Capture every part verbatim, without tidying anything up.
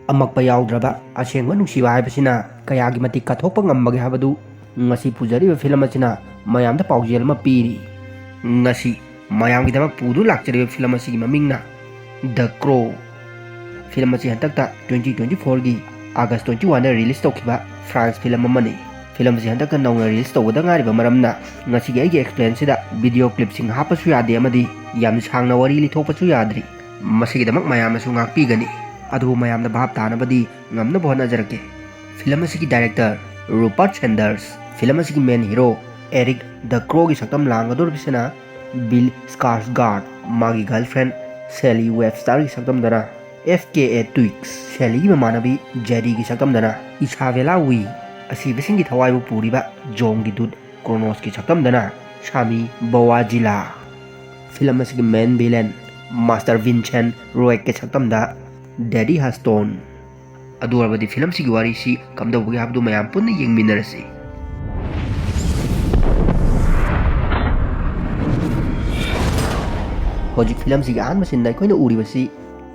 ꯑꯃꯛꯄ ꯌꯥꯎꯗ꯭ꯔꯕ ꯑꯁꯦꯡꯕ ꯅꯨꯡꯁꯤꯕ ꯍꯥꯏꯕꯁꯤꯅ ꯀꯌꯥꯒꯤ ꯃꯇꯤꯛ ꯀꯠꯊꯣꯛꯄ ꯉꯝꯕꯒꯦ ꯍꯥꯏꯕꯗꯨ ꯉꯁꯤ ꯄꯨꯖꯔꯤꯕ ꯐꯤꯂꯝ ꯑꯁꯤꯅ ꯃꯌꯥꯝꯗ ꯄꯥꯎꯖꯦꯜ ꯑꯃ ꯄꯤꯔꯤ꯫ ꯉꯁꯤ ꯃꯌꯥꯝꯒꯤꯗꯃꯛ ꯄꯨꯗꯨꯅ ꯂꯥꯛꯆꯔꯤꯕ ꯐꯤꯂꯝ ꯑꯁꯤꯒꯤ ꯃꯃꯤꯡꯅ The Crow꯫ ꯐꯤꯂꯝ ꯑꯁꯤ ꯍꯟꯗꯛꯇ twenty twenty fourꯒꯤ August twenty oneꯗ release ꯇꯧꯈꯤꯕ France ꯐꯤꯂꯝ ꯑꯃꯅꯤ꯫ ꯐꯤꯂꯝ ꯑꯁꯤ ꯍꯟꯗꯛꯇ ꯅꯧꯅ release ꯇꯧꯕꯗ ꯉꯥꯏꯔꯤꯕ ꯃꯔꯝꯅ ꯉꯁꯤꯒꯤ ꯑꯩꯒꯤ explainꯁꯤꯗ video clipꯁꯤꯡ ꯍꯥꯞꯄꯁꯨ ꯌꯥꯗꯦ ꯑꯃꯗꯤ ꯌꯥꯝ ꯁꯥꯡꯅ ꯋꯥꯔꯤ ꯂꯤꯊꯣꯛꯄꯁꯨ ꯌꯥꯗ꯭ꯔꯤ꯫ ꯃꯁꯤꯒꯤꯗꯃꯛ ꯃꯌꯥꯝꯅꯁꯨ ꯉꯥꯛꯄꯤꯒꯅꯤ꯫ ꯑꯗꯨꯕꯨ ꯃꯌꯥꯝꯗ ꯚꯥꯞ ꯇꯥꯅꯕꯗꯤ ꯉꯝꯅꯕ ꯍꯣꯠꯅꯖꯔꯛꯀꯦ꯫ ꯐꯤꯂꯝ ꯑꯁꯤꯒꯤ director Rupert Sanders, ꯐꯤꯂꯝ ꯑꯁꯤꯒꯤ main hero Eric the Crowꯒꯤ ꯁꯛꯇꯝ ꯂꯥꯡꯒꯗꯧꯔꯤꯕꯁꯤꯅ Bill Skarsgård, ꯃꯥꯒꯤ girlfriend Sally Websterꯒꯤ ꯁꯛꯇꯝꯗꯅ F K A Twigs, Sallyꯒꯤ ꯃꯃꯥꯟꯅꯕꯤ Jadieꯒꯤ ꯁꯛꯇꯝꯗꯅ Isabella Wee, ꯑꯁꯤꯕꯁꯤꯡꯒꯤ ꯊꯋꯥꯏꯕꯨ ꯄꯨꯔꯤꯕ ꯖꯣꯡꯒꯤ ꯗꯨꯠ ꯀ꯭ꯔꯣꯅꯣꯁꯀꯤ ꯁꯛꯇꯝꯗꯅ ꯁꯥꯃꯤ ꯕꯋꯥꯖꯤꯂꯥ꯫ ꯐꯤꯂꯝ ꯑꯁꯤꯒꯤ main villain Master Vincent Roegꯀꯤ ꯁꯛꯇꯝꯗ Daddy Huston꯫ ꯑꯗꯨ ꯑꯣꯏꯔꯕꯗꯤ ꯐꯤꯂꯝꯁꯤꯒꯤ ꯋꯥꯔꯤꯁꯤ ꯀꯝꯗꯧꯕꯒꯦ ꯍꯥꯏꯕꯗꯨ ꯃꯌꯥꯝ ꯄꯨꯟꯅ ꯌꯦꯡꯃꯤꯟꯅꯔꯁꯤ꯫ ꯍꯧꯖꯤꯛ ꯐꯤꯂꯝꯁꯤꯒꯤ ꯑꯍꯥꯟꯕ ꯁꯤꯟꯗ ꯑꯩꯈꯣꯏꯅ ꯎꯔꯤꯕꯁꯤ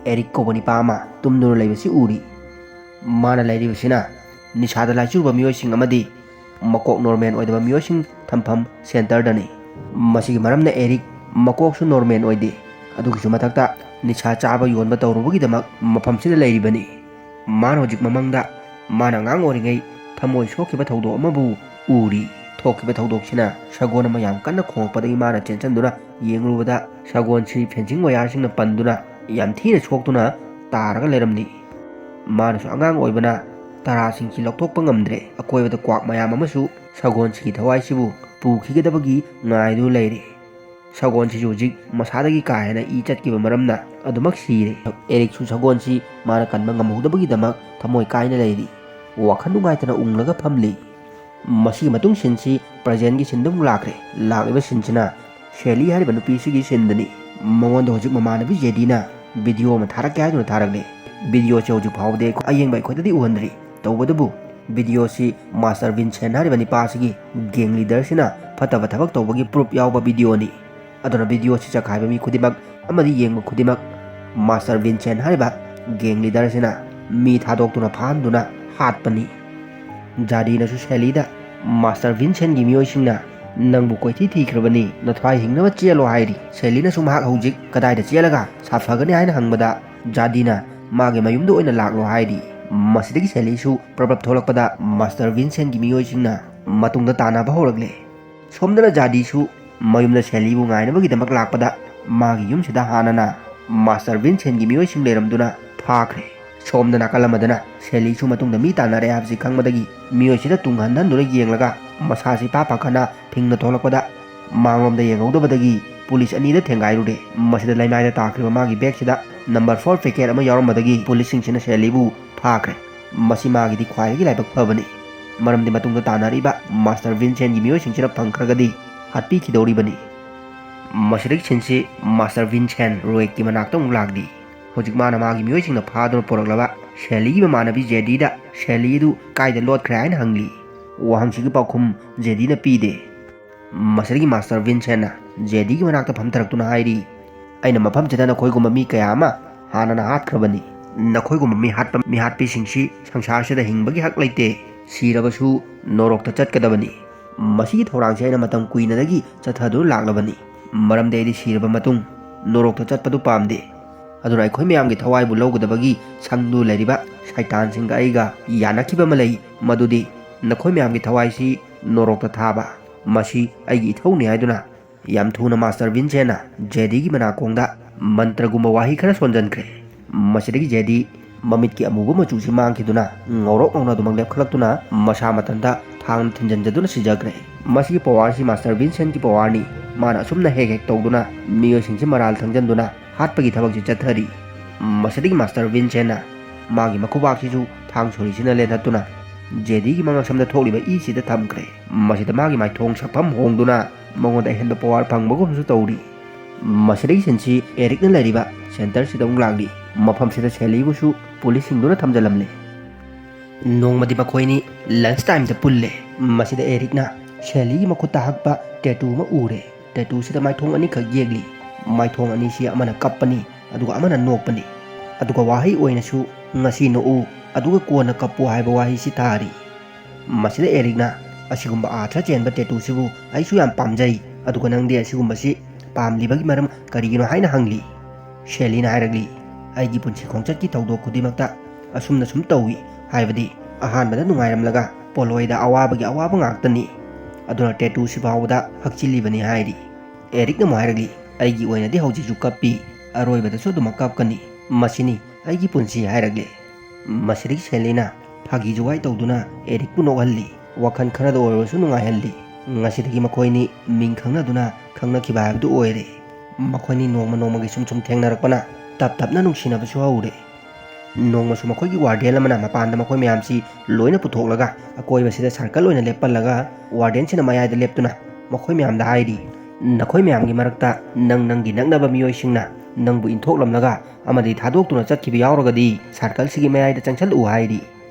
ꯑꯦꯔꯤꯛ ꯀꯧꯕ ꯅꯤꯄꯥ ꯑꯃ ꯇꯨꯝꯗꯨꯅ ꯂꯩꯕꯁꯤ ꯎꯔꯤ꯫ ꯃꯥꯅ ꯂꯩꯔꯤꯕꯁꯤꯅ ꯅꯤꯁꯥꯗ ꯂꯥꯏꯆꯨꯔꯕ ꯃꯤꯑꯣꯏꯁꯤꯡ ꯑꯃꯗꯤ ꯃꯀꯣꯛ ꯅꯣꯔꯃꯦꯜ ꯑꯣꯏꯗꯕ ꯃꯤꯑꯣꯏꯁꯤꯡ ꯊꯝꯐꯝ centreꯗꯅꯤ꯫ ꯃꯁꯤꯒꯤ ꯃꯔꯝꯅ ꯑꯦꯔꯤꯛ ꯃꯀꯣꯛꯁꯨ ꯅꯣꯔꯃꯦꯜ ꯑꯣꯏꯗꯦ꯫ ꯑꯗꯨꯒꯤꯁꯨ ꯃꯊꯛꯇ ꯅꯤꯁꯥ ꯆꯥꯕ ꯌꯣꯟꯕ ꯇꯧꯔꯨꯕꯒꯤꯗꯃꯛ ꯃꯐꯝꯁꯤꯗ ꯂꯩꯔꯤꯕꯅꯤ꯫ ꯃꯥꯅ ꯍꯧꯖꯤꯛ ꯃꯃꯪꯗ ꯃꯥꯅ ꯑꯉꯥꯡ ꯑꯣꯏꯔꯤꯉꯩ ꯊꯃꯣꯏ ꯁꯣꯛꯈꯤꯕ ꯊꯧꯗꯣꯛ ꯑꯃꯕꯨ ꯎꯔꯤ꯫ ꯊꯣꯛꯈꯤꯕ ꯊꯧꯗꯣꯛꯁꯤꯅ ꯁꯒꯣꯜ ꯑꯃ ꯌꯥꯝ ꯀꯟꯅ ꯈꯣꯡꯂꯛꯄꯗꯒꯤ ꯃꯥꯅ ꯆꯦꯟꯁꯤꯟꯗꯨꯅ ꯌꯦꯡꯂꯨꯕꯗ ꯁꯒꯣꯜꯁꯤ fencing wireꯁꯤꯡꯅ ꯄꯟꯗꯨꯅ ꯌꯥꯝ ꯊꯤꯅ ꯁꯣꯛꯇꯨꯅ ꯇꯥꯔꯒ ꯂꯩꯔꯝꯂꯤ꯫ ꯃꯥꯅꯁꯨ ꯑꯉꯥꯡ ꯑꯣꯏꯕꯅ ꯇꯔꯥꯁꯤꯡꯁꯤ ꯂꯧꯊꯣꯛꯄ ꯉꯝꯗ꯭ꯔꯦ꯫ ꯑꯀꯣꯏꯕꯗ ꯀ꯭ꯋꯥꯛ ꯃꯌꯥꯝ ꯑꯃꯁꯨ ꯁꯒꯣꯜꯁꯤꯒꯤ ꯊꯋꯥꯏꯁꯤꯕꯨ ꯄꯨꯈꯤꯒꯗꯕꯒꯤ ꯉꯥꯏꯗꯨꯅ ꯂꯩꯔꯤ꯫ ꯁꯒꯣꯜꯁꯤꯁꯨ ꯍꯧꯖꯤꯛ ꯃꯁꯥꯗꯒꯤ ꯀꯥ ꯍꯦꯟꯅ ꯏ ꯆꯠꯈꯤꯕ ꯃꯔꯝꯅ ꯑꯗꯨꯃꯛ ꯁꯤꯔꯦ꯫ ꯑꯦꯔꯤꯛꯁꯨ ꯁꯒꯣꯜꯁꯤ ꯃꯥꯅ ꯀꯟꯕ ꯉꯝꯍꯧꯗꯕꯒꯤꯗꯃꯛ ꯊꯃꯣꯏ ꯀꯥꯏꯅ ꯂꯩꯔꯤ꯫ ꯋꯥꯈꯜ ꯅꯨꯡꯉꯥꯏꯇꯅ ꯎꯪꯂꯒ ꯐꯝꯂꯤ꯫ ꯃꯁꯤꯒꯤ ꯃꯇꯨꯡ ꯁꯤꯟꯁꯤ presentꯀꯤ ꯁꯤꯟꯗ ꯑꯃꯨꯛ ꯂꯥꯛꯈ꯭ꯔꯦ꯫ ꯂꯥꯛꯂꯤꯕ ꯁꯤꯟꯁꯤꯅ ꯁꯦꯂꯤ ꯍꯥꯏꯔꯤꯕ ꯅꯨꯄꯤꯁꯤꯒꯤ ꯁꯤꯟꯗꯅꯤ꯫ ꯃꯉꯣꯟꯗ ꯍꯧꯖꯤꯛ ꯃꯃꯥꯟꯅꯕꯤ ꯖꯦꯗꯤꯅ video ꯑꯃ ꯊꯥꯔꯛꯀꯦ ꯍꯥꯏꯗꯨꯅ ꯊꯥꯔꯛꯂꯦ꯫ Videoꯁꯤ ꯍꯧꯖꯤꯛ ꯐꯥꯎꯕꯗꯤ ꯑꯩꯈꯣꯏ-, ꯑꯌꯦꯡꯕ ꯑꯩꯈꯣꯏꯗꯗꯤ ꯎꯍꯟꯗ꯭ꯔꯤ꯫ ꯇꯧꯕꯇꯕꯨ videoꯁꯤ Master Vincent ꯍꯥꯏꯔꯤꯕ ꯅꯤꯄꯥꯁꯤꯒꯤ gang leaderꯁꯤꯅ ꯐꯠꯇꯕ ꯊꯕꯛ ꯇꯧꯕꯒꯤ proof ꯌꯥꯎꯕ videoꯅꯤ꯫ ꯑꯗꯨꯅ videoꯁꯤ ꯆꯈꯥꯏꯕ ꯃꯤ ꯈꯨꯗꯤꯡꯃꯛ ꯑꯃꯗꯤ ꯌꯦꯡꯕ ꯈꯨꯗꯤꯡꯃꯛ Master Vincent ꯍꯥꯏꯔꯤꯕ gang leaderꯁꯤꯅ ꯃꯤ ꯊꯥꯗꯣꯛꯇꯨꯅ ꯐꯥꯍꯟꯗꯨꯅ ꯍꯥꯠꯄꯅꯤ꯫ ꯖꯥꯗꯤꯅꯁꯨ ꯁꯦꯂꯤꯗ, "ꯃꯥꯁꯇꯔ ꯚꯤꯟꯁꯦꯟꯒꯤ ꯃꯤꯑꯣꯏꯁꯤꯡꯅ ꯅꯪꯕꯨ ꯀꯣꯏꯊꯤ ꯊꯤꯈ꯭ꯔꯕꯅꯤ, ꯅꯊ꯭ꯋꯥꯏ ꯍꯤꯡꯅꯕ ꯆꯦꯜꯂꯣ" ꯍꯥꯏꯔꯤ꯫ ꯁꯦꯂꯤꯅꯁꯨ ꯃꯍꯥꯛ ꯍꯧꯖꯤꯛ ꯀꯗꯥꯏꯗ ꯆꯦꯜꯂꯒ ꯁꯥꯐꯒꯅꯤ ꯍꯥꯏꯅ ꯍꯪꯕꯗ, ꯖꯥꯗꯤꯅ ꯃꯥꯒꯤ ꯃꯌꯨꯝꯗ ꯑꯣꯏꯅ ꯂꯥꯛꯂꯣ ꯍꯥꯏꯔꯤ꯫ ꯃꯁꯤꯗꯒꯤ ꯁꯦꯂꯤꯁꯨ ꯄ꯭ꯔꯞ ꯄ꯭ꯔꯞ ꯊꯣꯛꯂꯛꯄꯗ ꯃꯥꯁꯇꯔ ꯚꯤꯟꯁꯦꯟꯒꯤ ꯃꯤꯑꯣꯏꯁꯤꯡꯅ ꯃꯇꯨꯡꯗ ꯇꯥꯟꯅꯕ ꯍꯧꯔꯛꯂꯦ꯫ ꯁꯣꯝꯗꯅ ꯖꯥꯗꯤꯁꯨ ꯃꯌꯨꯝꯗ ꯁꯦꯂꯤꯕꯨ ꯉꯥꯏꯅꯕꯒꯤꯗꯃꯛ ꯂꯥꯛꯄꯗ, ꯃꯥꯒꯤ ꯌꯨꯝꯁꯤꯗ ꯍꯥꯟꯅꯅ ꯃꯥꯁꯇꯔ ꯚꯤꯟꯁꯦꯟꯒꯤ ꯃꯤꯑꯣꯏꯁꯤꯡ ꯂꯩꯔꯝꯗꯨꯅ ꯐꯥꯈ꯭ꯔꯦ꯫ ꯁꯣꯝꯗ ꯅꯥꯀꯜ ꯑꯃꯗꯅ ꯁꯦꯂꯤꯁꯨ ꯃꯇꯨꯡꯗ ꯃꯤ ꯇꯥꯟꯅꯔꯦ ꯍꯥꯏꯕꯁꯤ ꯈꯪꯕꯗꯒꯤ ꯃꯤꯑꯣꯏꯁꯤꯗ ꯇꯨꯡ ꯍꯟ ꯍꯟꯗꯨꯅ ꯌꯦꯡꯂꯒ ꯃꯁꯥꯁꯤ ꯏꯄꯥ ꯄꯥꯈꯠꯅ ꯐꯤꯡꯅ ꯊꯣꯛꯂꯛꯄꯗ, ꯃꯥꯡꯂꯣꯝꯗ ꯌꯦꯡꯍꯧꯗꯕꯗꯒꯤ ꯄꯨꯂꯤꯁ ꯑꯅꯤꯗ ꯊꯦꯡꯒꯥꯏꯔꯨꯔꯦ꯫ ꯃꯁꯤꯗ ꯂꯩꯃꯥꯏꯗ ꯇꯥꯈ꯭ꯔꯤꯕ ꯃꯥꯒꯤ ꯕꯦꯒꯁꯤꯗ ꯅꯝꯕꯔ ꯐꯣꯔ ꯄꯦꯀꯦꯠ ꯑꯃ ꯌꯥꯎꯔꯝꯕꯗꯒꯤ ꯄꯨꯂꯤꯁꯁꯤꯡꯁꯤꯅ ꯁꯦꯂꯤꯕꯨ ꯐꯥꯈ꯭ꯔꯦ꯫ ꯃꯁꯤ ꯃꯥꯒꯤꯗꯤ ꯈ꯭ꯋꯥꯏꯗꯒꯤ ꯂꯥꯏꯕꯛ ꯐꯕꯅꯤ, ꯃꯔꯝꯗꯤ ꯃꯇꯨꯡꯗ ꯇꯥꯟꯅꯔꯤꯕ ꯃꯥꯁꯇꯔ ꯚꯤꯟꯁꯦꯟꯒꯤ ꯃꯤꯑꯣꯏꯁꯤꯡꯁꯤꯅ ꯐꯪꯈ꯭ꯔꯒꯗꯤ ꯍꯥꯠꯄꯤꯈꯤꯗꯧꯔꯤꯕꯅꯤ꯫ ꯃꯁꯤꯗꯒꯤ ꯁꯤꯟꯁꯤ ꯃꯥꯁꯇꯔ ꯚꯤꯟꯁꯦꯟ ꯔꯣꯏꯛꯀꯤ ꯃꯅꯥꯛꯇ ꯑꯃꯨꯛ ꯂꯥꯛꯂꯤ꯫ ꯍꯧꯖꯤꯛ ꯃꯥꯅ ꯃꯥꯒꯤ ꯃꯤꯑꯣꯏꯁꯤꯡꯅ ꯐꯥꯗꯨꯅ ꯄꯨꯔꯛꯂꯕ ꯁꯦꯂꯤꯒꯤ ꯃꯃꯥꯟꯅꯕꯤ ꯖꯦꯗꯤꯗ ꯁꯦꯂꯤ ꯑꯗꯨ ꯀꯥꯏꯗ ꯂꯣꯠꯈ꯭ꯔꯦ ꯍꯥꯏꯅ ꯍꯪꯂꯤ꯫ ꯋꯥꯍꯪꯁꯤꯒꯤ ꯄꯥꯎꯈꯨꯝ ꯖꯦꯗꯤꯅ ꯄꯤꯗꯦ꯫ ꯃꯁꯤꯗꯒꯤ ꯃꯥꯁꯇꯔ ꯚꯤꯟꯁꯦꯟꯅ ꯖꯦꯗꯤꯒꯤ ꯃꯅꯥꯛꯇ ꯐꯝꯊꯔꯛꯇꯨꯅ ꯍꯥꯏꯔꯤ, "ꯑꯩꯅ ꯃꯐꯝꯁꯤꯗ ꯅꯈꯣꯏꯒꯨꯝꯕ ꯃꯤ ꯀꯌꯥ ꯑꯃ ꯍꯥꯟꯅꯅ ꯍꯥꯠꯈ꯭ꯔꯕꯅꯤ꯫ ꯅꯈꯣꯏꯒꯨꯝꯕ ꯃꯤ ꯍꯥꯠꯄ ꯃꯤꯍꯥꯠꯄꯤꯁꯤꯡꯁꯤ ꯁꯪꯁꯥꯔꯁꯤꯗ ꯍꯤꯡꯕꯒꯤ ꯍꯛ ꯂꯩꯇꯦ꯫ ꯁꯤꯔꯕꯁꯨ ꯅꯣꯔꯣꯛꯇ ꯆꯠꯀꯗꯕꯅꯤ꯫ ꯃꯁꯤꯒꯤ ꯊꯧꯔꯥꯡꯁꯦ ꯑꯩꯅ ꯃꯇꯝ ꯀꯨꯏꯅꯗꯒꯤ ꯆꯠꯊꯗꯨꯅ ꯂꯥꯛꯂꯕꯅꯤ, ꯃꯔꯝꯗꯤ ꯑꯩꯗꯤ ꯁꯤꯔꯕ ꯃꯇꯨꯡ ꯅꯣꯔꯣꯛꯇ ꯆꯠꯄꯗꯨ ꯄꯥꯝꯗꯦ꯫ ꯑꯗꯨꯅ ꯑꯩꯈꯣꯏ ꯃꯌꯥꯝꯒꯤ ꯊꯋꯥꯏꯕꯨ ꯂꯧꯒꯗꯕꯒꯤ ꯁꯪꯗꯨ ꯂꯩꯔꯤꯕ ꯁꯩꯇꯥꯟꯁꯤꯡꯒ ꯑꯩꯒ ꯌꯥꯅꯈꯤꯕ ꯑꯃ ꯂꯩ, ꯃꯗꯨꯗꯤ ꯅꯈꯣꯏ ꯃꯌꯥꯝꯒꯤ ꯊꯋꯥꯏꯁꯤ ꯅꯣꯔꯣꯛꯇ ꯊꯥꯕ꯫ ꯃꯁꯤ ꯑꯩꯒꯤ ꯏꯊꯧꯅꯤ" ꯍꯥꯏꯗꯨꯅ ꯌꯥꯝ ꯊꯨꯅ ꯃꯥꯁꯇꯔ ꯚꯤꯟꯁꯦꯟꯅ ꯖꯦꯗꯤꯒꯤ ꯃꯅꯥꯀꯣꯡꯗ ꯃꯟꯇ꯭ꯔꯒꯨꯝꯕ ꯋꯥꯍꯩ ꯈꯔ ꯁꯣꯟꯖꯟꯈ꯭ꯔꯦ꯫ ꯃꯁꯤꯗꯒꯤ ꯖꯦꯗꯤ ꯃꯃꯤꯠꯀꯤ ꯑꯃꯨꯕ ꯃꯆꯨꯁꯤ ꯃꯥꯡꯈꯤꯗꯨꯅ ꯉꯧꯔꯣꯛ ꯉꯧꯅ ꯑꯗꯨꯃꯛ ꯂꯦꯞꯈꯠꯂꯛꯇꯨꯅ ꯃꯁꯥ ꯃꯊꯟꯇ ꯊꯥꯡꯅ ꯊꯤꯟꯖꯤꯟꯖꯗꯨꯅ ꯁꯤꯖꯈ꯭ꯔꯦ꯫ ꯃꯁꯤꯒꯤ ꯄꯋꯥꯔꯁꯤ ꯃꯥꯁꯇꯔ ꯚꯤꯟꯁꯦꯟꯒꯤ ꯄꯋꯥꯔꯅꯤ꯫ ꯃꯥꯅ ꯑꯁꯨꯝꯅ ꯍꯦꯛ ꯍꯦꯛ ꯇꯧꯗꯨꯅ ꯃꯤꯑꯣꯏꯁꯤꯡꯁꯤ ꯃꯔꯥꯜ ꯊꯪꯖꯟꯗꯨꯅ ꯍꯥꯠꯄꯒꯤ ꯊꯕꯛꯁꯤ ꯆꯠꯊꯔꯤ꯫ ꯃꯁꯤꯗꯒꯤ ꯃꯥꯁꯇꯔ ꯚꯤꯟꯁꯦꯟꯅ ꯃꯥꯒꯤ ꯃꯈꯨꯕꯥꯛꯁꯤꯁꯨ ꯊꯥꯡ ꯁꯣꯔꯤꯁꯤꯅ ꯂꯦꯟꯊꯠꯇꯨꯅ ꯖꯦꯗꯤꯒꯤ ꯃꯉꯛꯁꯝꯗ ꯊꯣꯛꯂꯤꯕ ꯏꯁꯤꯗ ꯊꯝꯈ꯭ꯔꯦ꯫ ꯃꯁꯤꯗ ꯃꯥꯒꯤ ꯃꯥꯏꯊꯣꯡ ꯁꯛꯐꯝ ꯍꯣꯡꯗꯨꯅ ꯃꯉꯣꯟꯗ ꯑꯍꯦꯟꯕ ꯄꯋꯥꯔ ꯐꯪꯕꯒꯨꯝꯁꯨ ꯇꯧꯔꯤ꯫ ꯃꯁꯤꯗꯒꯤ ꯁꯤꯟꯁꯤ ꯑꯦꯔꯤꯛꯅ ꯂꯩꯔꯤꯕ ꯁꯦꯟꯇꯔꯁꯤꯗ ꯑꯃꯨꯛ ꯂꯥꯛꯂꯤ꯫ ꯃꯐꯝꯁꯤꯗ ꯁꯦꯂꯤꯕꯨꯁꯨ ꯄꯨꯂꯤꯁꯁꯤꯡꯗꯨꯅ ꯊꯝꯖꯤꯜꯂꯝꯂꯦ꯫ ꯅꯣꯡꯃꯗꯤ ꯃꯈꯣꯏꯅꯤ ꯂꯟꯁ ꯇꯥꯏꯝꯗ ꯄꯨꯜꯂꯦ꯫ ꯃꯁꯤꯗ ꯑꯦꯔꯤꯛꯅ ꯁꯦꯂꯤꯒꯤ ꯃꯈꯨꯠꯇ ꯍꯛꯄ ꯇꯦꯇꯨ ꯑꯃ ꯎꯔꯦ꯫ ꯇꯦꯇꯨꯁꯤꯗ ꯃꯥꯏꯊꯣꯡ ꯑꯅꯤꯈꯛ ꯌꯦꯛꯂꯤ꯫ ꯃꯥꯏꯊꯣꯡ ꯑꯅꯤꯁꯤ ꯑꯃꯅ ꯀꯞꯄꯅꯤ, ꯑꯗꯨꯒ ꯑꯃꯅ ꯅꯣꯛꯄꯅꯤ꯫ ꯑꯗꯨꯒ ꯋꯥꯍꯩ ꯑꯣꯏꯅꯁꯨ "ꯉꯁꯤ ꯅꯣꯛꯎ, ꯑꯗꯨꯒ ꯀꯣꯟꯅ ꯀꯞꯄꯨ" ꯍꯥꯏꯕ ꯋꯥꯍꯩꯁꯤ ꯊꯥꯔꯤ꯫ ꯃꯁꯤꯗ ꯑꯦꯔꯤꯛꯅ, "ꯑꯁꯤꯒꯨꯝꯕ ꯑꯥꯔꯊ ꯆꯦꯟꯕ ꯇꯦꯇꯨꯁꯤꯕꯨ ꯑꯩꯁꯨ ꯌꯥꯝ ꯄꯥꯝꯖꯩ, ꯑꯗꯨꯒ ꯅꯪꯗꯤ ꯑꯁꯤꯒꯨꯝꯕꯁꯤ ꯄꯥꯝꯂꯤꯕꯒꯤ ꯃꯔꯝ ꯀꯔꯤꯒꯤꯅꯣ?" ꯍꯥꯏꯅ ꯍꯪꯂꯤ꯫ ꯁꯦꯂꯤꯅ ꯍꯥꯏꯔꯛꯂꯤ, "ꯑꯩꯒꯤ ꯄꯨꯟꯁꯤ ꯈꯣꯡꯆꯠꯀꯤ ꯊꯧꯗꯣꯛ ꯈꯨꯗꯤꯡꯃꯛꯇ ꯑꯁꯨꯝꯅ ꯁꯨꯝ ꯇꯧꯏ, ꯍꯥꯏꯕꯗꯤ ꯑꯍꯥꯟꯕꯗ ꯅꯨꯡꯉꯥꯏꯔꯝꯂꯒ ꯄꯣꯠꯂꯣꯏꯗ ꯑꯋꯥꯕꯒꯤ ꯑꯋꯥꯕ ꯉꯥꯛꯇꯅꯤ꯫ ꯑꯗꯨꯅ ꯇꯦꯇꯨꯁꯤ ꯐꯥꯎꯕꯗ ꯍꯛꯆꯤꯜꯂꯤꯕꯅꯤ" ꯍꯥꯏꯔꯤ꯫ ꯑꯦꯔꯤꯛꯅ ꯑꯃꯨꯛ ꯍꯥꯏꯔꯛꯂꯤ, "ꯑꯩꯒꯤ ꯑꯣꯏꯅꯗꯤ ꯍꯧꯖꯤꯛꯁꯨ ꯀꯞꯄꯤ, ꯑꯔꯣꯏꯕꯗꯁꯨ ꯑꯗꯨꯃꯛ ꯀꯞꯀꯅꯤ, ꯃꯁꯤꯅꯤ ꯑꯩꯒꯤ ꯄꯨꯟꯁꯤ" ꯍꯥꯏꯔꯛꯂꯦ꯫ ꯃꯁꯤꯗꯒꯤ ꯁꯦꯂꯤꯅ ꯐꯥꯒꯤ ꯖꯨꯒꯥꯏ ꯇꯧꯗꯨꯅ ꯑꯦꯔꯤꯛꯄꯨ ꯅꯣꯛꯍꯜꯂꯤ, ꯋꯥꯈꯜ ꯈꯔꯗ ꯑꯣꯏꯔꯕꯁꯨ ꯅꯨꯡꯉꯥꯏꯍꯜꯂꯤ꯫ ꯉꯁꯤꯗꯒꯤ ꯃꯈꯣꯏꯅꯤ ꯃꯤꯡ ꯈꯪꯅꯗꯨꯅ ꯈꯪꯅꯈꯤꯕ ꯍꯥꯏꯕꯗꯨ ꯑꯣꯏꯔꯦ꯫ ꯃꯈꯣꯏꯅꯤ ꯅꯣꯡꯃ ꯅꯣꯡꯃꯒꯤ ꯁꯨꯝ ꯁꯨꯝ ꯊꯦꯡꯅꯔꯛꯄꯅ ꯇꯞ ꯇꯞꯅ ꯅꯨꯡꯁꯤꯅꯕꯁꯨ ꯍꯧꯔꯦ꯫ ꯅꯣꯡꯃꯁꯨ ꯃꯈꯣꯏꯒꯤ ꯋꯥꯔꯗꯦꯟ ꯑꯃꯅ ꯃꯄꯥꯟꯗ ꯃꯈꯣꯏ ꯃꯌꯥꯝꯁꯤ ꯂꯣꯏꯅ ꯄꯨꯊꯣꯛꯂꯒ ꯑꯀꯣꯏꯕꯁꯤꯗ ꯁꯔꯀꯜ ꯑꯣꯏꯅ ꯂꯦꯞꯄꯜꯂꯒ, ꯋꯥꯔꯗꯦꯟꯁꯤꯅ ꯃꯌꯥꯏꯗ ꯂꯦꯞꯇꯨꯅ ꯃꯈꯣꯏ ꯃꯌꯥꯝꯗ ꯍꯥꯏꯔꯤ, "ꯅꯈꯣꯏ ꯃꯌꯥꯝꯒꯤ ꯃꯔꯛꯇ ꯅꯪ ꯅꯪꯒꯤ ꯅꯛꯅꯕ ꯃꯤꯑꯣꯏꯁꯤꯡꯅ ꯅꯪꯕꯨ ꯏꯟꯊꯣꯛꯂꯝꯂꯒ ꯑꯃꯗꯤ ꯊꯥꯗꯣꯛꯇꯨꯅ ꯆꯠꯈꯤꯕ ꯌꯥꯎꯔꯒꯗꯤ ꯁꯔꯀꯜꯁꯤꯒꯤ ꯃꯌꯥꯏꯗ ꯆꯪꯁꯜꯂꯛꯎ" ꯍꯥꯏꯔꯤ꯫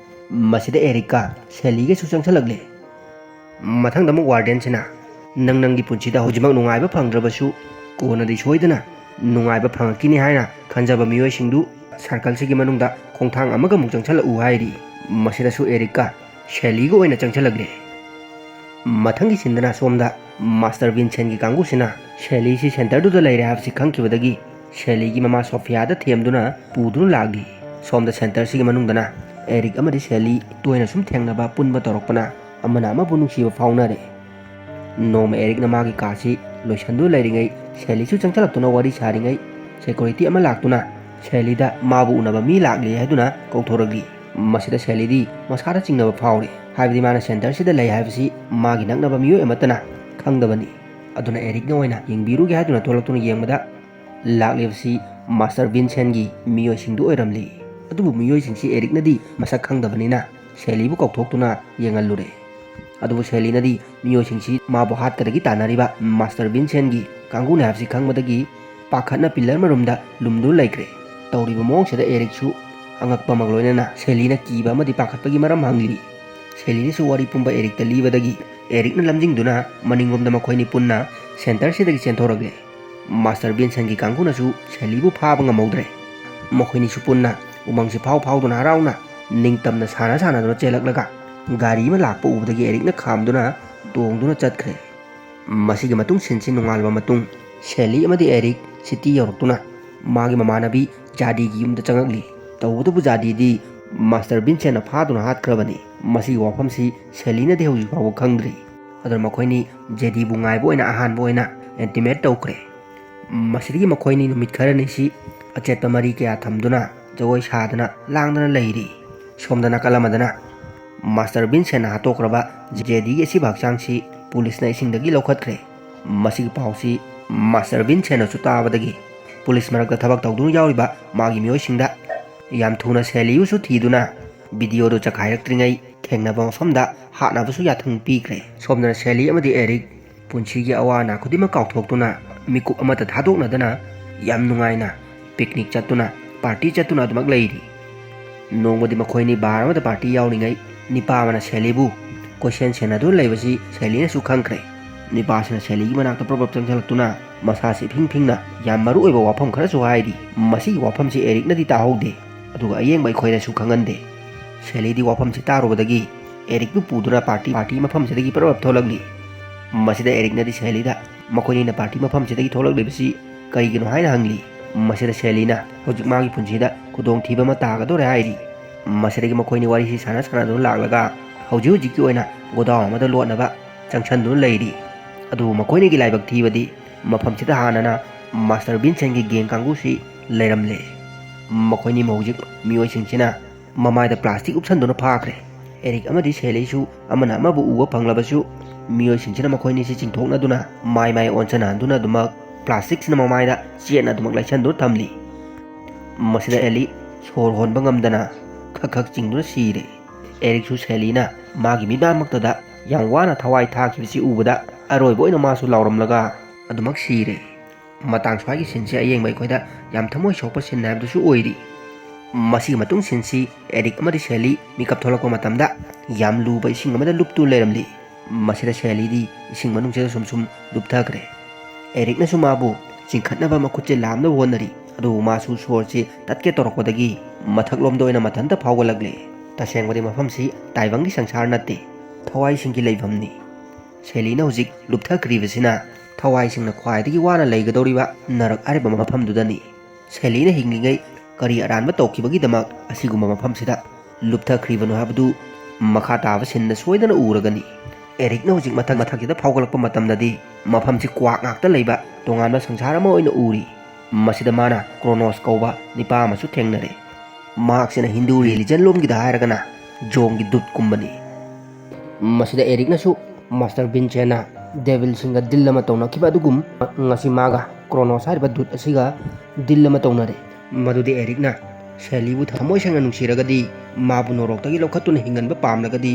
ꯃꯁꯤꯗ ꯑꯦꯔꯤꯛꯀ ꯁꯦꯂꯤꯒꯁꯨ ꯆꯪꯁꯜꯂꯛꯂꯦ꯫ ꯃꯊꯪꯗ ꯑꯃꯨꯛ ꯋꯥꯔꯗꯦꯟꯁꯤꯅ, "ꯅꯪ ꯅꯪꯒꯤ ꯄꯨꯟꯁꯤꯗ ꯍꯧꯖꯤꯛꯃꯛ ꯅꯨꯡꯉꯥꯏꯕ ꯐꯪꯗ꯭ꯔꯕꯁꯨ ꯀꯣꯟꯅꯗꯤ ꯁꯣꯏꯗꯅ ꯅꯨꯡꯉꯥꯏꯕ ꯐꯪꯉꯛꯈꯤꯅꯤ ꯍꯥꯏꯅ ꯈꯟꯖꯕ ꯃꯤꯑꯣꯏꯁꯤꯡꯗꯨ ꯁꯔꯀꯜꯁꯤꯒꯤ ꯃꯅꯨꯡꯗ ꯈꯣꯡꯊꯥꯡ ꯑꯃꯒ ꯑꯃꯨꯛ ꯆꯪꯁꯜꯂꯛꯎ" ꯍꯥꯏꯔꯤ꯫ ꯃꯁꯤꯗꯁꯨ ꯑꯦꯔꯤꯛꯀ ꯁꯦꯂꯤꯒ ꯑꯣꯏꯅ ꯆꯪꯁꯜꯂꯛꯂꯦ꯫ ꯃꯊꯪꯒꯤ ꯁꯤꯟꯗꯅ ꯁꯣꯝꯗ ꯃꯥꯁꯇꯔ ꯚꯤꯟꯁꯦꯟꯒꯤ ꯀꯥꯡꯕꯨꯁꯤꯅ ꯁꯦꯂꯤꯁꯤ ꯁꯦꯟꯇꯔꯗꯨꯗ ꯂꯩꯔꯦ ꯍꯥꯏꯕꯁꯤ ꯈꯪꯈꯤꯕꯗꯒꯤ ꯁꯦꯂꯤꯒꯤ ꯃꯃꯥ ꯁꯣꯐꯤꯌꯥꯗ ꯊꯦꯝꯗꯨꯅ ꯄꯨꯗꯨꯅ ꯂꯥꯛꯂꯤ꯫ ꯁꯣꯝꯗ ꯁꯦꯟꯇꯔꯁꯤꯒꯤ ꯃꯅꯨꯡꯗꯅ ꯑꯦꯔꯤꯛ ꯑꯃꯗꯤ ꯁꯦꯂꯤ ꯇꯣꯏꯅ ꯁꯨꯝ ꯊꯦꯡꯅꯕ, ꯄꯨꯟꯕ ꯇꯧꯔꯛꯄꯅ ꯑꯃꯅ ꯑꯃꯕꯨ ꯅꯨꯡꯁꯤꯕ ꯐꯥꯎꯅꯔꯦ꯫ ꯅꯣꯡꯃ ꯑꯦꯔꯤꯛꯅ ꯃꯥꯒꯤ ꯀꯥꯁꯤ ꯂꯣꯏꯁꯟꯗꯨꯅ ꯂꯩꯔꯤꯉꯩ ꯁꯦꯂꯤꯁꯨ ꯆꯪꯁꯤꯜꯂꯛꯇꯨꯅ ꯋꯥꯔꯤ ꯁꯥꯔꯤꯉꯩ ꯁꯦꯀꯨꯔꯤꯇꯤ ꯑꯃ ꯂꯥꯛꯇꯨꯅ ꯁꯦꯂꯤꯗ ꯃꯥꯕꯨ ꯎꯅꯕ ꯃꯤ ꯂꯥꯛꯂꯦ ꯍꯥꯏꯗꯨꯅ ꯀꯧꯊꯣꯔꯛꯂꯤ꯫ ꯃꯁꯤꯗ ꯁꯦꯂꯤꯗꯤ ꯃꯁꯥꯗ ꯆꯤꯡꯅꯕ ꯐꯥꯎꯔꯦ, ꯍꯥꯏꯕꯗꯤ ꯃꯥꯅ ꯁꯦꯟꯇꯔꯁꯤꯗ ꯂꯩ ꯍꯥꯏꯕꯁꯤ ꯃꯥꯒꯤ ꯅꯛꯅꯕ ꯃꯤꯑꯣꯏ ꯑꯃꯠꯇꯅ ꯈꯪꯗꯕꯅꯤ꯫ ꯑꯗꯨꯅ ꯑꯦꯔꯤꯛꯅ ꯑꯣꯏꯅ ꯌꯦꯡꯕꯤꯔꯨꯒꯦ ꯍꯥꯏꯗꯨꯅ ꯊꯣꯛꯂꯛꯇꯨꯅ ꯌꯦꯡꯕꯗ ꯂꯥꯛꯂꯤꯕꯁꯤ ꯃꯥꯁꯇꯔ ꯚꯤꯟꯁꯦꯟꯒꯤ ꯃꯤꯑꯣꯏꯁꯤꯡꯗꯨ ꯑꯣꯏꯔꯝꯂꯤ꯫ ꯑꯗꯨꯕꯨ ꯃꯤꯑꯣꯏꯁꯤꯡꯁꯤ ꯑꯦꯔꯤꯛꯅꯗꯤ ꯃꯁꯛ ꯈꯪꯗꯕꯅꯤꯅ ꯁꯦꯂꯤꯕꯨ ꯀꯧꯊꯣꯛꯇꯨꯅ ꯌꯦꯡꯍꯜꯂꯨꯔꯦ꯫ ꯑꯗꯨꯕꯨ ꯁꯦꯂꯤꯅꯗꯤ ꯃꯤꯑꯣꯏꯁꯤꯡꯁꯤ ꯃꯥꯕꯨ ꯍꯥꯠꯀꯗꯒꯤ ꯇꯥꯟꯅꯔꯤꯕ ꯃꯥꯁꯇꯔ ꯚꯤꯟꯁꯦꯟꯒꯤ ꯀꯥꯡꯕꯨꯅꯤ ꯍꯥꯏꯕꯁꯤ ꯈꯪꯕꯗꯒꯤ ꯄꯥꯈꯠꯅ ꯄꯤꯂꯔ ꯃꯔꯨꯝꯗ ꯂꯨꯝꯗꯨꯅ ꯂꯩꯈ꯭ꯔꯦ꯫ ꯇꯧꯔꯤꯕ ꯃꯑꯣꯡꯁꯤꯗ ꯑꯦꯔꯤꯛꯁꯨ ꯑꯉꯛꯄ ꯑꯃꯒ ꯂꯣꯏꯅꯅ ꯁꯦꯂꯤꯅ ꯀꯤꯕ ꯑꯃꯗꯤ ꯄꯥꯈꯠꯄꯒꯤ ꯃꯔꯝ ꯍꯪꯂꯤ꯫ ꯁꯦꯂꯤꯅꯁꯨ ꯋꯥꯔꯤ ꯄꯨꯝꯕ ꯑꯦꯔꯤꯛꯇ ꯂꯤꯕꯗꯒꯤ ꯑꯦꯔꯤꯛꯅ ꯂꯝꯖꯤꯡꯗꯨꯅ ꯃꯅꯤꯡꯂꯣꯝꯗ ꯃꯈꯣꯏꯅꯤ ꯄꯨꯟꯅ ꯁꯦꯟꯇꯔꯁꯤꯗꯒꯤ ꯆꯦꯟꯊꯣꯔꯛꯂꯦ꯫ ꯃꯥꯁꯇꯔ ꯚꯤꯟꯁꯟꯒꯤ ꯀꯥꯡꯕꯨꯅꯁꯨ ꯁꯦꯂꯤꯕꯨ ꯐꯥꯕ ꯉꯝꯍꯧꯗ꯭ꯔꯦ꯫ ꯃꯈꯣꯏꯅꯤꯁꯨ ꯄꯨꯟꯅ ꯎꯃꯪꯁꯤ ꯐꯥꯎ ꯐꯥꯎꯗꯨꯅ ꯍꯔꯥꯎꯅ ꯅꯤꯡꯇꯝꯅ ꯁꯥꯟꯅ ꯁꯥꯟꯅꯗꯨꯅ ꯆꯦꯜꯂꯛꯂꯒ ꯒꯥꯔꯤ ꯑꯃ ꯂꯥꯛꯄ ꯎꯕꯗꯒꯤ ꯑꯦꯔꯤꯛꯅ ꯈꯥꯝꯗꯨꯅ ꯇꯣꯡꯗꯨꯅ ꯆꯠꯈ꯭ꯔꯦ꯫ ꯃꯁꯤꯒꯤ ꯃꯇꯨꯡ ꯁꯤꯟꯁꯤ ꯅꯣꯡꯉꯥꯜꯂꯕ ꯃꯇꯨꯡ ꯁꯦꯂꯤ ꯑꯃꯗꯤ ꯑꯦꯔꯤꯛ ꯁꯤꯇꯤ ꯌꯧꯔꯛꯇꯨꯅ ꯃꯥꯒꯤ ꯃꯃꯥꯟꯅꯕꯤ ꯖꯥꯗꯤꯒꯤ ꯌꯨꯝꯗ ꯆꯪꯉꯛꯂꯤ꯫ ꯇꯧꯕꯇꯕꯨ ꯖꯥꯗꯤꯗꯤ ꯃꯥꯁꯇꯔ ꯚꯤꯟꯁꯦꯟꯅ ꯐꯥꯗꯨꯅ ꯍꯥꯠꯈ꯭ꯔꯕꯅꯤ꯫ ꯃꯁꯤꯒꯤ ꯋꯥꯐꯝꯁꯤ ꯁꯦꯂꯤꯅꯗꯤ ꯍꯧꯖꯤꯛ ꯐꯥꯎꯕ ꯈꯪꯗ꯭ꯔꯤ꯫ ꯑꯗꯨꯅ ꯃꯈꯣꯏꯅꯤ ꯖꯦꯗꯤꯕꯨ ꯉꯥꯏꯕ ꯑꯣꯏꯅ ꯑꯍꯥꯟꯕ ꯑꯣꯏꯅ ꯑꯦꯟꯇꯤꯃꯦꯠ ꯇꯧꯈ꯭ꯔꯦ꯫ ꯃꯁꯤꯗꯒꯤ ꯃꯈꯣꯏꯅꯤ ꯅꯨꯃꯤꯠ ꯈꯔꯅꯤꯁꯤ ꯑꯆꯦꯠꯄ ꯃꯔꯤ ꯀꯌꯥ ꯊꯝꯗꯨꯅ ꯖꯒꯣꯏ ꯁꯥꯗꯅ ꯂꯥꯡꯗꯅ ꯂꯩꯔꯤ꯫ ꯁꯣꯝꯗ ꯅꯥꯀꯜ ꯑꯃꯗꯅ ꯃꯥꯁꯇꯔ ꯚꯤꯟꯁꯦꯟꯅ ꯍꯥꯠꯇꯣꯛꯈ꯭ꯔꯕ ꯖꯦꯗꯤꯒꯤ ꯑꯁꯤꯕ ꯍꯛꯆꯥꯡꯁꯤ ꯄꯨꯂꯤꯁꯅ ꯏꯁꯤꯡꯗꯒꯤ ꯂꯧꯈꯠꯈ꯭ꯔꯦ꯫ ꯃꯁꯤꯒꯤ ꯄꯥꯎꯁꯤ ꯃꯥꯁꯇꯔ ꯚꯤꯟꯁꯦꯟꯅꯁꯨ ꯇꯥꯕꯗꯒꯤ ꯄꯨꯂꯤꯁ ꯃꯔꯛꯇ ꯊꯕꯛ ꯇꯧꯗꯨꯅ ꯌꯥꯎꯔꯤꯕ ꯃꯥꯒꯤ ꯃꯤꯑꯣꯏꯁꯤꯡꯗ ꯌꯥꯝ ꯊꯨꯅ ꯁꯦꯂꯤꯌꯨꯁꯨ ꯊꯤꯗꯨꯅ ꯚꯤꯗꯤꯑꯣꯗꯨ ꯆꯈꯥꯏꯔꯛꯇ꯭ꯔꯤꯉꯩ ꯊꯦꯡꯅꯕ ꯃꯐꯝꯗ ꯍꯥꯠꯅꯕꯁꯨ ꯌꯥꯊꯪ ꯄꯤꯈ꯭ꯔꯦ꯫ ꯁꯣꯝꯗꯅ ꯁꯦꯂꯤ ꯑꯃꯗꯤ ꯑꯦꯔꯤꯛ ꯄꯨꯟꯁꯤꯒꯤ ꯑꯋꯥ ꯑꯅꯥ ꯈꯨꯗꯤꯡꯃꯛ ꯀꯥꯎꯊꯣꯛꯇꯨꯅ ꯃꯤꯀꯨꯞ ꯑꯃꯠꯇ ꯊꯥꯗꯣꯛꯅꯗꯅ ꯌꯥꯝ ꯅꯨꯡꯉꯥꯏꯅ ꯄꯤꯛꯅꯤꯛ ꯆꯠꯇꯨꯅ ꯄꯥꯔꯇꯤ ꯆꯠꯇꯨꯅ ꯑꯗꯨꯃꯛ ꯂꯩꯔꯤ꯫ ꯅꯣꯡꯃꯗꯤ ꯃꯈꯣꯏꯅꯤ ꯕꯥꯔ ꯑꯃꯗ ꯄꯥꯔꯇꯤ ꯌꯥꯎꯔꯤꯉꯩ ꯅꯤꯄꯥ ꯑꯃꯅ ꯁꯦꯂꯤꯕꯨ ꯀꯣꯏꯁꯦꯟ ꯁꯦꯟꯅꯗꯨꯅ ꯂꯩꯕꯁꯤ ꯁꯦꯂꯤꯅꯁꯨ ꯈꯪꯈ꯭ꯔꯦ꯫ ꯅꯤꯄꯥꯁꯤꯅ ꯁꯦꯂꯤꯒꯤ ꯃꯅꯥꯛꯇ ꯄ꯭ꯔꯞ ꯄ꯭ꯔꯞ ꯆꯪꯁꯤꯜꯂꯛꯇꯨꯅ ꯃꯁꯥꯁꯤ ꯏꯐꯤꯡ ꯐꯤꯡꯅ ꯌꯥꯝ ꯃꯔꯨ ꯑꯣꯏꯕ ꯋꯥꯐꯝ ꯈꯔꯁꯨ ꯍꯥꯏꯔꯤ꯫ ꯃꯁꯤꯒꯤ ꯋꯥꯐꯝꯁꯤ ꯑꯦꯔꯤꯛꯅꯗꯤ ꯇꯥꯍꯧꯗꯦ, ꯑꯗꯨꯒ ꯑꯌꯦꯡꯕ ꯑꯩꯈꯣꯏꯗꯁꯨ ꯈꯪꯍꯟꯗꯦ꯫ ꯁꯦꯂꯤꯗꯤ ꯋꯥꯐꯝꯁꯤ ꯇꯥꯔꯨꯕꯗꯒꯤ ꯑꯦꯔꯤꯛꯄꯨ ꯄꯨꯗꯨꯅ ꯄꯥꯔꯇꯤ ꯄꯥꯔꯇꯤ ꯃꯐꯝꯁꯤꯗꯒꯤ ꯄ꯭ꯔꯞ ꯄ꯭ꯔꯞ ꯊꯣꯛꯂꯛꯂꯤ꯫ ꯃꯁꯤꯗ ꯑꯦꯔꯤꯛꯅꯗꯤ ꯁꯦꯂꯤꯗ ꯃꯈꯣꯏꯅꯤꯅ ꯄꯥꯔꯇꯤ ꯃꯐꯝꯁꯤꯗꯒꯤ ꯊꯣꯛꯂꯛꯂꯤꯕꯁꯤ ꯀꯔꯤꯒꯤꯅꯣ ꯍꯥꯏꯅ ꯍꯪꯂꯤ꯫ ꯃꯁꯤꯗ ꯁꯦꯂꯤꯅ ꯍꯧꯖꯤꯛ ꯃꯥꯒꯤ ꯄꯨꯟꯁꯤꯗ ꯈꯨꯗꯣꯡꯊꯤꯕ ꯑꯃ ꯇꯥꯒꯗꯧꯔꯦ ꯍꯥꯏꯔꯤ꯫ ꯃꯁꯤꯗꯒꯤ ꯃꯈꯣꯏꯅꯤ ꯋꯥꯔꯤꯁꯤ ꯁꯥꯟꯅ ꯁꯥꯟꯅꯗꯨꯅ ꯂꯥꯛꯂꯒ ꯍꯧꯖꯤꯛ ꯍꯧꯖꯤꯛꯀꯤ ꯑꯣꯏꯅ ꯒꯣꯗꯥꯎꯟ ꯑꯃꯗ ꯂꯣꯠꯅꯕ ꯆꯪꯁꯟꯗꯨꯅ ꯂꯩꯔꯤ꯫ ꯑꯗꯨꯕꯨ ꯃꯈꯣꯏꯅꯤꯒꯤ ꯂꯥꯏꯕꯛ ꯊꯤꯕꯗꯤ ꯃꯐꯝꯁꯤꯗ ꯍꯥꯟꯅꯅ ꯃꯥꯁꯇꯔ ꯚꯤꯟꯁꯦꯟꯒꯤ ꯒꯦꯡ ꯀꯥꯡꯕꯨꯁꯤ ꯂꯩꯔꯝꯂꯦ꯫ ꯃꯈꯣꯏꯅꯤ ꯍꯧꯖꯤꯛ ꯃꯤꯑꯣꯏꯁꯤꯡꯁꯤꯅ ꯃꯃꯥꯏꯗ ꯄ꯭ꯂꯥꯁꯇꯤꯛ ꯎꯞꯁꯟꯗꯨꯅ ꯐꯥꯈ꯭ꯔꯦ꯫ ꯑꯦꯔꯤꯛ ꯑꯃꯗꯤ ꯁꯦꯂꯤꯁꯨ ꯑꯃꯅ ꯑꯃꯕꯨ ꯎꯕ ꯐꯪꯂꯕꯁꯨ ꯃꯤꯑꯣꯏꯁꯤꯡꯁꯤꯅ ꯃꯈꯣꯏꯅꯤꯁꯤ ꯆꯤꯡꯊꯣꯛꯅꯗꯨꯅ ꯃꯥꯏ ꯃꯥꯏ ꯑꯣꯟꯁꯤꯟꯅꯍꯟꯗꯨꯅ ꯑꯗꯨꯃꯛ ꯄ꯭ꯂꯥꯁꯇꯤꯛꯁꯤꯅ ꯃꯃꯥꯏꯗ ꯆꯦꯠꯅ ꯑꯗꯨꯃꯛ ꯂꯩꯁꯟꯗꯨꯅ ꯊꯝꯂꯤ꯫ ꯃꯁꯤꯗ ꯑꯦꯂꯤ ꯁꯣꯔ ꯍꯣꯟꯕ ꯉꯝꯗꯅ ꯈꯛ ꯈꯛ ꯆꯤꯡꯗꯨꯅ ꯁꯤꯔꯦ꯫ ꯑꯦꯔꯤꯛꯁꯨ ꯁꯦꯂꯤꯅ ꯃꯥꯒꯤ ꯃꯤꯠꯃꯥꯡꯃꯛꯇꯗ ꯌꯥꯝ ꯋꯥꯅ ꯊꯋꯥꯏ ꯊꯥꯈꯤꯕꯁꯤ ꯎꯕꯗ ꯑꯔꯣꯏꯕ ꯑꯣꯏꯅ ꯃꯥꯁꯨ ꯂꯥꯎꯔꯝꯂꯒ ꯑꯗꯨꯃꯛ ꯁꯤꯔꯦ꯫ ꯃꯇꯥꯡ ꯁ꯭ꯋꯥꯏꯒꯤ ꯁꯤꯟꯁꯤ ꯑꯌꯦꯡꯕ ꯑꯩꯈꯣꯏꯗ ꯌꯥꯝ ꯊꯃꯣꯏ ꯁꯣꯛꯄ ꯁꯤꯟ ꯍꯥꯏꯕꯗꯨꯁꯨ ꯑꯣꯏꯔꯤ꯫ ꯃꯁꯤꯒꯤ ꯃꯇꯨꯡ ꯁꯤꯟꯁꯤ ꯑꯦꯔꯤꯛ ꯑꯃꯗꯤ ꯁꯦꯂꯤ ꯃꯤꯀꯞ ꯊꯣꯛꯂꯛꯄ ꯃꯇꯝꯗ ꯌꯥꯝ ꯂꯨꯕ ꯏꯁꯤꯡ ꯑꯃꯗ ꯂꯨꯞꯇꯨꯅ ꯂꯩꯔꯝꯂꯤ꯫ ꯃꯁꯤꯗ ꯁꯦꯂꯤꯗꯤ ꯏꯁꯤꯡ ꯃꯅꯨꯡꯁꯤꯗ ꯁꯨꯝ ꯁꯨꯝ ꯂꯨꯞꯊꯈ꯭ꯔꯦ꯫ ꯑꯦꯔꯤꯛꯅꯁꯨ ꯃꯥꯕꯨ ꯆꯤꯡꯈꯠꯅꯕ ꯃꯈꯨꯠꯁꯦ ꯂꯥꯝꯅꯕ ꯍꯣꯠꯅꯔꯤ꯫ ꯑꯗꯨꯕꯨ ꯃꯥꯁꯨ ꯁꯣꯔꯁꯤ ꯇꯠꯀꯦ ꯇꯧꯔꯛꯄꯗꯒꯤ ꯃꯊꯛꯂꯣꯝꯗ ꯑꯣꯏꯅ ꯃꯊꯟꯇ ꯐꯥꯎꯒꯠꯂꯛꯂꯦ꯫ ꯇꯁꯦꯡꯕꯗꯤ ꯃꯐꯝꯁꯤ ꯇꯥꯏꯕꯪꯒꯤ ꯁꯪꯁꯥꯔ ꯅꯠꯇꯦ, ꯊꯋꯥꯏꯁꯤꯡꯒꯤ ꯂꯩꯐꯝꯅꯤ꯫ ꯁꯦꯂꯤꯅ ꯍꯧꯖꯤꯛ ꯂꯨꯞꯊꯈ꯭ꯔꯤꯕꯁꯤꯅ ꯊꯋꯥꯏꯁꯤꯡꯅ ꯈ꯭ꯋꯥꯏꯗꯒꯤ ꯋꯥꯅ ꯂꯩꯒꯗꯧꯔꯤꯕ ꯅꯔꯛ ꯍꯥꯏꯔꯤꯕ ꯃꯐꯝꯗꯨꯗꯅꯤ꯫ ꯁꯦꯂꯤꯅ ꯍꯤꯡꯂꯤꯉꯩ ꯀꯔꯤ ꯑꯔꯥꯟꯕ ꯇꯧꯈꯤꯕꯒꯤꯗꯃꯛ ꯑꯁꯤꯒꯨꯝꯕ ꯃꯐꯝꯁꯤꯗ ꯂꯨꯞꯊꯈ꯭ꯔꯤꯕꯅꯣ ꯍꯥꯏꯕꯗꯨ ꯃꯈꯥ ꯇꯥꯕ ꯁꯤꯟꯗ ꯁꯣꯏꯗꯅ ꯎꯔꯒꯅꯤ꯫ ꯑꯦꯔꯤꯛꯅ ꯍꯧꯖꯤꯛ ꯃꯊꯛ ꯃꯊꯛꯁꯤꯗ ꯐꯥꯎꯒꯠꯂꯛꯄ ꯃꯇꯝꯗꯗꯤ ꯃꯐꯝꯁꯤ ꯀ꯭ꯋꯥꯛ ꯉꯥꯛꯇ ꯂꯩꯕ ꯇꯣꯉꯥꯟꯕ ꯁꯪꯁꯥꯔ ꯑꯃ ꯑꯣꯏꯅ ꯎꯔꯤ꯫ ꯃꯁꯤꯗ ꯃꯥꯅ ꯀ꯭ꯔꯣꯅꯣꯁ ꯀꯧꯕ ꯅꯤꯄꯥ ꯑꯃꯁꯨ ꯊꯦꯡꯅꯔꯦ꯫ ꯃꯍꯥꯛꯁꯤꯅ ꯍꯤꯟꯗꯨ ꯔꯤꯂꯤꯖꯟ ꯂꯣꯝꯒꯤꯗ ꯍꯥꯏꯔꯒꯅ ꯖꯣꯡꯒꯤ ꯗꯨꯠꯀꯨꯝꯕꯅꯤ꯫ ꯃꯁꯤꯗ ꯑꯦꯔꯤꯛꯅꯁꯨ ꯃꯥꯁꯇꯔ ꯚꯤꯟꯁꯦꯟꯅ ꯗꯦꯚꯤꯜꯁꯤꯡꯒ ꯗꯤꯜ ꯑꯃ ꯇꯧꯅꯈꯤꯕ ꯑꯗꯨꯒꯨꯝ ꯉꯁꯤ ꯃꯥꯒ ꯀ꯭ꯔꯣꯅꯣꯁ ꯍꯥꯏꯔꯤꯕ ꯗꯨꯠ ꯑꯁꯤꯒ ꯗꯤꯜ ꯑꯃ ꯇꯧꯅꯔꯦ꯫ ꯃꯗꯨꯗꯤ ꯑꯦꯔꯤꯛꯅ ꯁꯦꯂꯤꯕꯨ ꯊꯃꯣꯏ ꯁꯦꯡꯅ ꯅꯨꯡꯁꯤꯔꯒꯗꯤ ꯃꯥꯕꯨ ꯅꯣꯔꯣꯛꯇꯒꯤ ꯂꯧꯈꯠꯇꯨꯅ ꯍꯤꯡꯍꯟꯕ ꯄꯥꯝꯂꯒꯗꯤ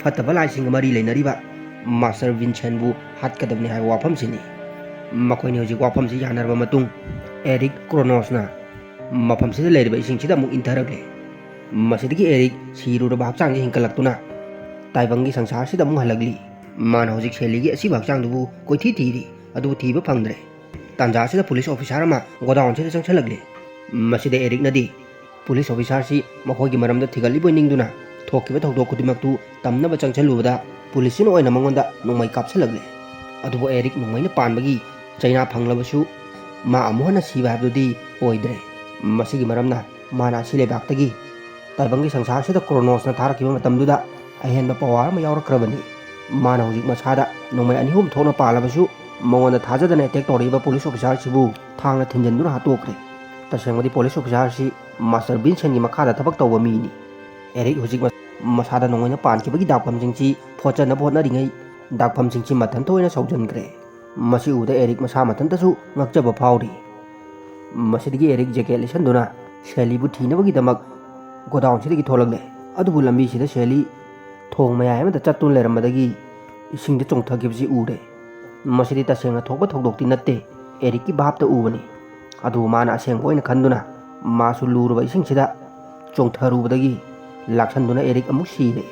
ꯐꯠꯇꯕ ꯂꯥꯏꯁꯤꯡꯒ ꯃꯔꯤ ꯂꯩꯅꯔꯤꯕ ꯃꯥꯁꯇꯔ ꯚꯤꯟꯁꯦꯟꯕꯨ ꯍꯥꯠꯀꯗꯕꯅꯤ ꯍꯥꯏꯕ ꯋꯥꯐꯝꯁꯤꯅꯤ꯫ ꯃꯈꯣꯏꯅꯤ ꯍꯧꯖꯤꯛ ꯋꯥꯐꯝꯁꯤ ꯌꯥꯅꯔꯕ ꯃꯇꯨꯡ ꯑꯦꯔꯤꯛ ꯀ꯭ꯔꯣꯅꯣꯁꯅ ꯃꯐꯝꯁꯤꯗ ꯂꯩꯔꯤꯕ ꯏꯁꯤꯡꯁꯤꯗ ꯑꯃꯨꯛ ꯏꯟꯊꯔꯛꯂꯦ꯫ ꯃꯁꯤꯗꯒꯤ ꯑꯦꯔꯤꯛ ꯁꯤꯔꯨꯔꯕ ꯍꯛꯆꯥꯡꯁꯤ ꯍꯤꯡꯀꯠꯂꯛꯇꯨꯅ ꯇꯥꯏꯕꯪꯒꯤ ꯁꯪꯁꯥꯔꯁꯤꯗ ꯑꯃꯨꯛ ꯍꯜꯂꯛꯂꯤ꯫ ꯃꯥꯅ ꯍꯧꯖꯤꯛ ꯁꯦꯂꯤꯒꯤ ꯑꯁꯤꯕ ꯍꯛꯆꯥꯡꯗꯨꯕꯨ ꯀꯣꯏꯊꯤ ꯊꯤꯔꯤ, ꯑꯗꯨꯕꯨ ꯊꯤꯕ ꯐꯪꯗ꯭ꯔꯦ꯫ ꯇꯥꯟꯖꯥꯁꯤꯗ ꯄꯨꯂꯤꯁ ꯑꯣꯐꯤꯁꯥꯔ ꯑꯃ ꯒꯣꯗꯥꯎꯟꯁꯤꯗ ꯆꯪꯁꯤꯜꯂꯛꯂꯦ꯫ ꯃꯁꯤꯗ ꯑꯦꯔꯤꯛꯅꯗꯤ ꯄꯨꯂꯤꯁ ꯑꯣꯐꯤꯁꯥꯔꯁꯤ ꯃꯈꯣꯏꯒꯤ ꯃꯔꯝꯗ ꯊꯤꯒꯠꯂꯤꯕꯣꯏ ꯅꯤꯡꯗꯨꯅ ꯊꯣꯛꯈꯤꯕ ꯊꯧꯗꯣꯛ ꯈꯨꯗꯤꯡꯃꯛꯇꯨ ꯇꯝꯅꯕ ꯆꯪꯁꯤꯜꯂꯨꯕꯗ ꯄꯨꯂꯤꯁꯁꯤꯅ ꯑꯣꯏꯅ ꯃꯉꯣꯟꯗ ꯅꯣꯡꯃꯩ ꯀꯥꯞꯁꯤꯜꯂꯛꯂꯦ꯫ ꯑꯗꯨꯕꯨ ꯑꯦꯔꯤꯛ ꯅꯣꯡꯃꯩꯅ ꯄꯥꯟꯕꯒꯤ ꯆꯩꯅꯥ ꯐꯪꯂꯕꯁꯨ ꯃꯥ ꯑꯃꯨꯛ ꯍꯟꯅ ꯁꯤꯕ ꯍꯥꯏꯕꯗꯨꯗꯤ ꯑꯣꯏꯗ꯭ꯔꯦ꯫ ꯃꯁꯤꯒꯤ ꯃꯔꯝꯅ ꯃꯥꯅ ꯑꯁꯤ ꯂꯩꯕꯥꯛꯇꯒꯤ ꯇꯥꯏꯕꯪꯒꯤ ꯁꯪꯁꯥꯔꯁꯤꯗ ꯀ꯭ꯔꯣꯅꯣꯁꯅ ꯊꯥꯔꯛꯈꯤꯕ ꯃꯇꯝꯗꯨꯗ ꯑꯍꯦꯟꯕ ꯄꯋꯥꯔ ꯑꯃ ꯌꯥꯎꯔꯛꯈ꯭ꯔꯕꯅꯤ꯫ ꯃꯥꯅ ꯍꯧꯖꯤꯛ ꯃꯁꯥꯗ ꯅꯣꯡꯃꯩ ꯑꯅꯤ ꯑꯍꯨꯝ ꯊꯣꯛꯅ ꯄꯥꯜꯂꯕꯁꯨ ꯃꯉꯣꯟꯗ ꯊꯥꯖꯗꯅ ꯑꯦꯇꯦꯛ ꯇꯧꯔꯛꯏꯕ ꯄꯨꯂꯤꯁ ꯑꯣꯐꯤꯁꯥꯔꯁꯤꯕꯨ ꯊꯥꯡꯅ ꯊꯤꯟꯖꯤꯟꯗꯨꯅ ꯍꯥꯠꯇꯣꯛꯈ꯭ꯔꯦ꯫ ꯇꯁꯦꯡꯕꯗꯤ ꯄꯨꯂꯤꯁ ꯑꯣꯐꯤꯁꯥꯔꯁꯤ ꯃꯥꯁꯇꯔ ꯚꯤꯟꯁꯦꯟꯒꯤ ꯃꯈꯥꯗ ꯊꯕꯛ ꯇꯧꯕ ꯃꯤꯅꯤ꯫ ꯑꯦꯔꯤꯛ ꯍꯧꯖꯤꯛ ꯃꯁꯥꯗ ꯅꯣꯡꯃꯩꯅ ꯄꯥꯟꯈꯤꯕꯒꯤ ꯗꯥꯛꯐꯝꯁꯤꯡꯁꯤ ꯐꯣꯠꯆꯅꯕ ꯍꯣꯠꯅꯔꯤꯉꯩ ꯗꯥꯛꯐꯝꯁꯤꯡꯁꯤ ꯃꯊꯟꯇ ꯑꯣꯏꯅ ꯁꯧꯖꯟꯈ꯭ꯔꯦ꯫ ꯃꯁꯤ ꯎꯕꯗ ꯑꯦꯔꯤꯛ ꯃꯁꯥ ꯃꯊꯟꯇꯁꯨ ꯉꯛꯆꯕ ꯐꯥꯎꯔꯤ꯫ ꯃꯁꯤꯗꯒꯤ ꯑꯦꯔꯤꯛ ꯖꯦꯀꯦꯠ ꯂꯤꯠꯁꯟꯗꯨꯅ ꯁꯦꯂꯤꯕꯨ ꯊꯤꯅꯕꯒꯤꯗꯃꯛ ꯒꯣꯗꯥꯎꯟꯁꯤꯗꯒꯤ ꯊꯣꯛꯂꯛꯂꯦ꯫ ꯑꯗꯨꯕꯨ ꯂꯝꯕꯤꯁꯤꯗ ꯁꯦꯂꯤ ꯊꯣꯡ ꯃꯌꯥꯏ ꯑꯃꯗ ꯆꯠꯇꯨꯅ ꯂꯩꯔꯝꯕꯗꯒꯤ ꯏꯁꯤꯡꯗ ꯆꯣꯡꯊꯈꯤꯕꯁꯤ ꯎꯔꯦ꯫ ꯃꯁꯤꯗꯤ ꯇꯁꯦꯡꯅ ꯊꯣꯛꯄ ꯊꯧꯗꯣꯛꯇꯤ ꯅꯠꯇꯦ, ꯑꯦꯔꯤꯛꯀꯤ ꯚꯥꯞꯇ ꯎꯕꯅꯤ꯫ ꯑꯗꯨꯕꯨ ꯃꯥꯅ ꯑꯁꯦꯡꯕ ꯑꯣꯏꯅ ꯈꯟꯗꯨꯅ ꯃꯥꯁꯨ ꯂꯨꯔꯕ ꯏꯁꯤꯡꯁꯤꯗ ꯆꯣꯡꯊꯔꯨꯕꯗꯒꯤ ꯂꯥꯛꯁꯟꯗꯨꯅ ꯑꯦꯔꯤꯛ ꯑꯃꯨꯛ ꯁꯤꯔꯦ꯫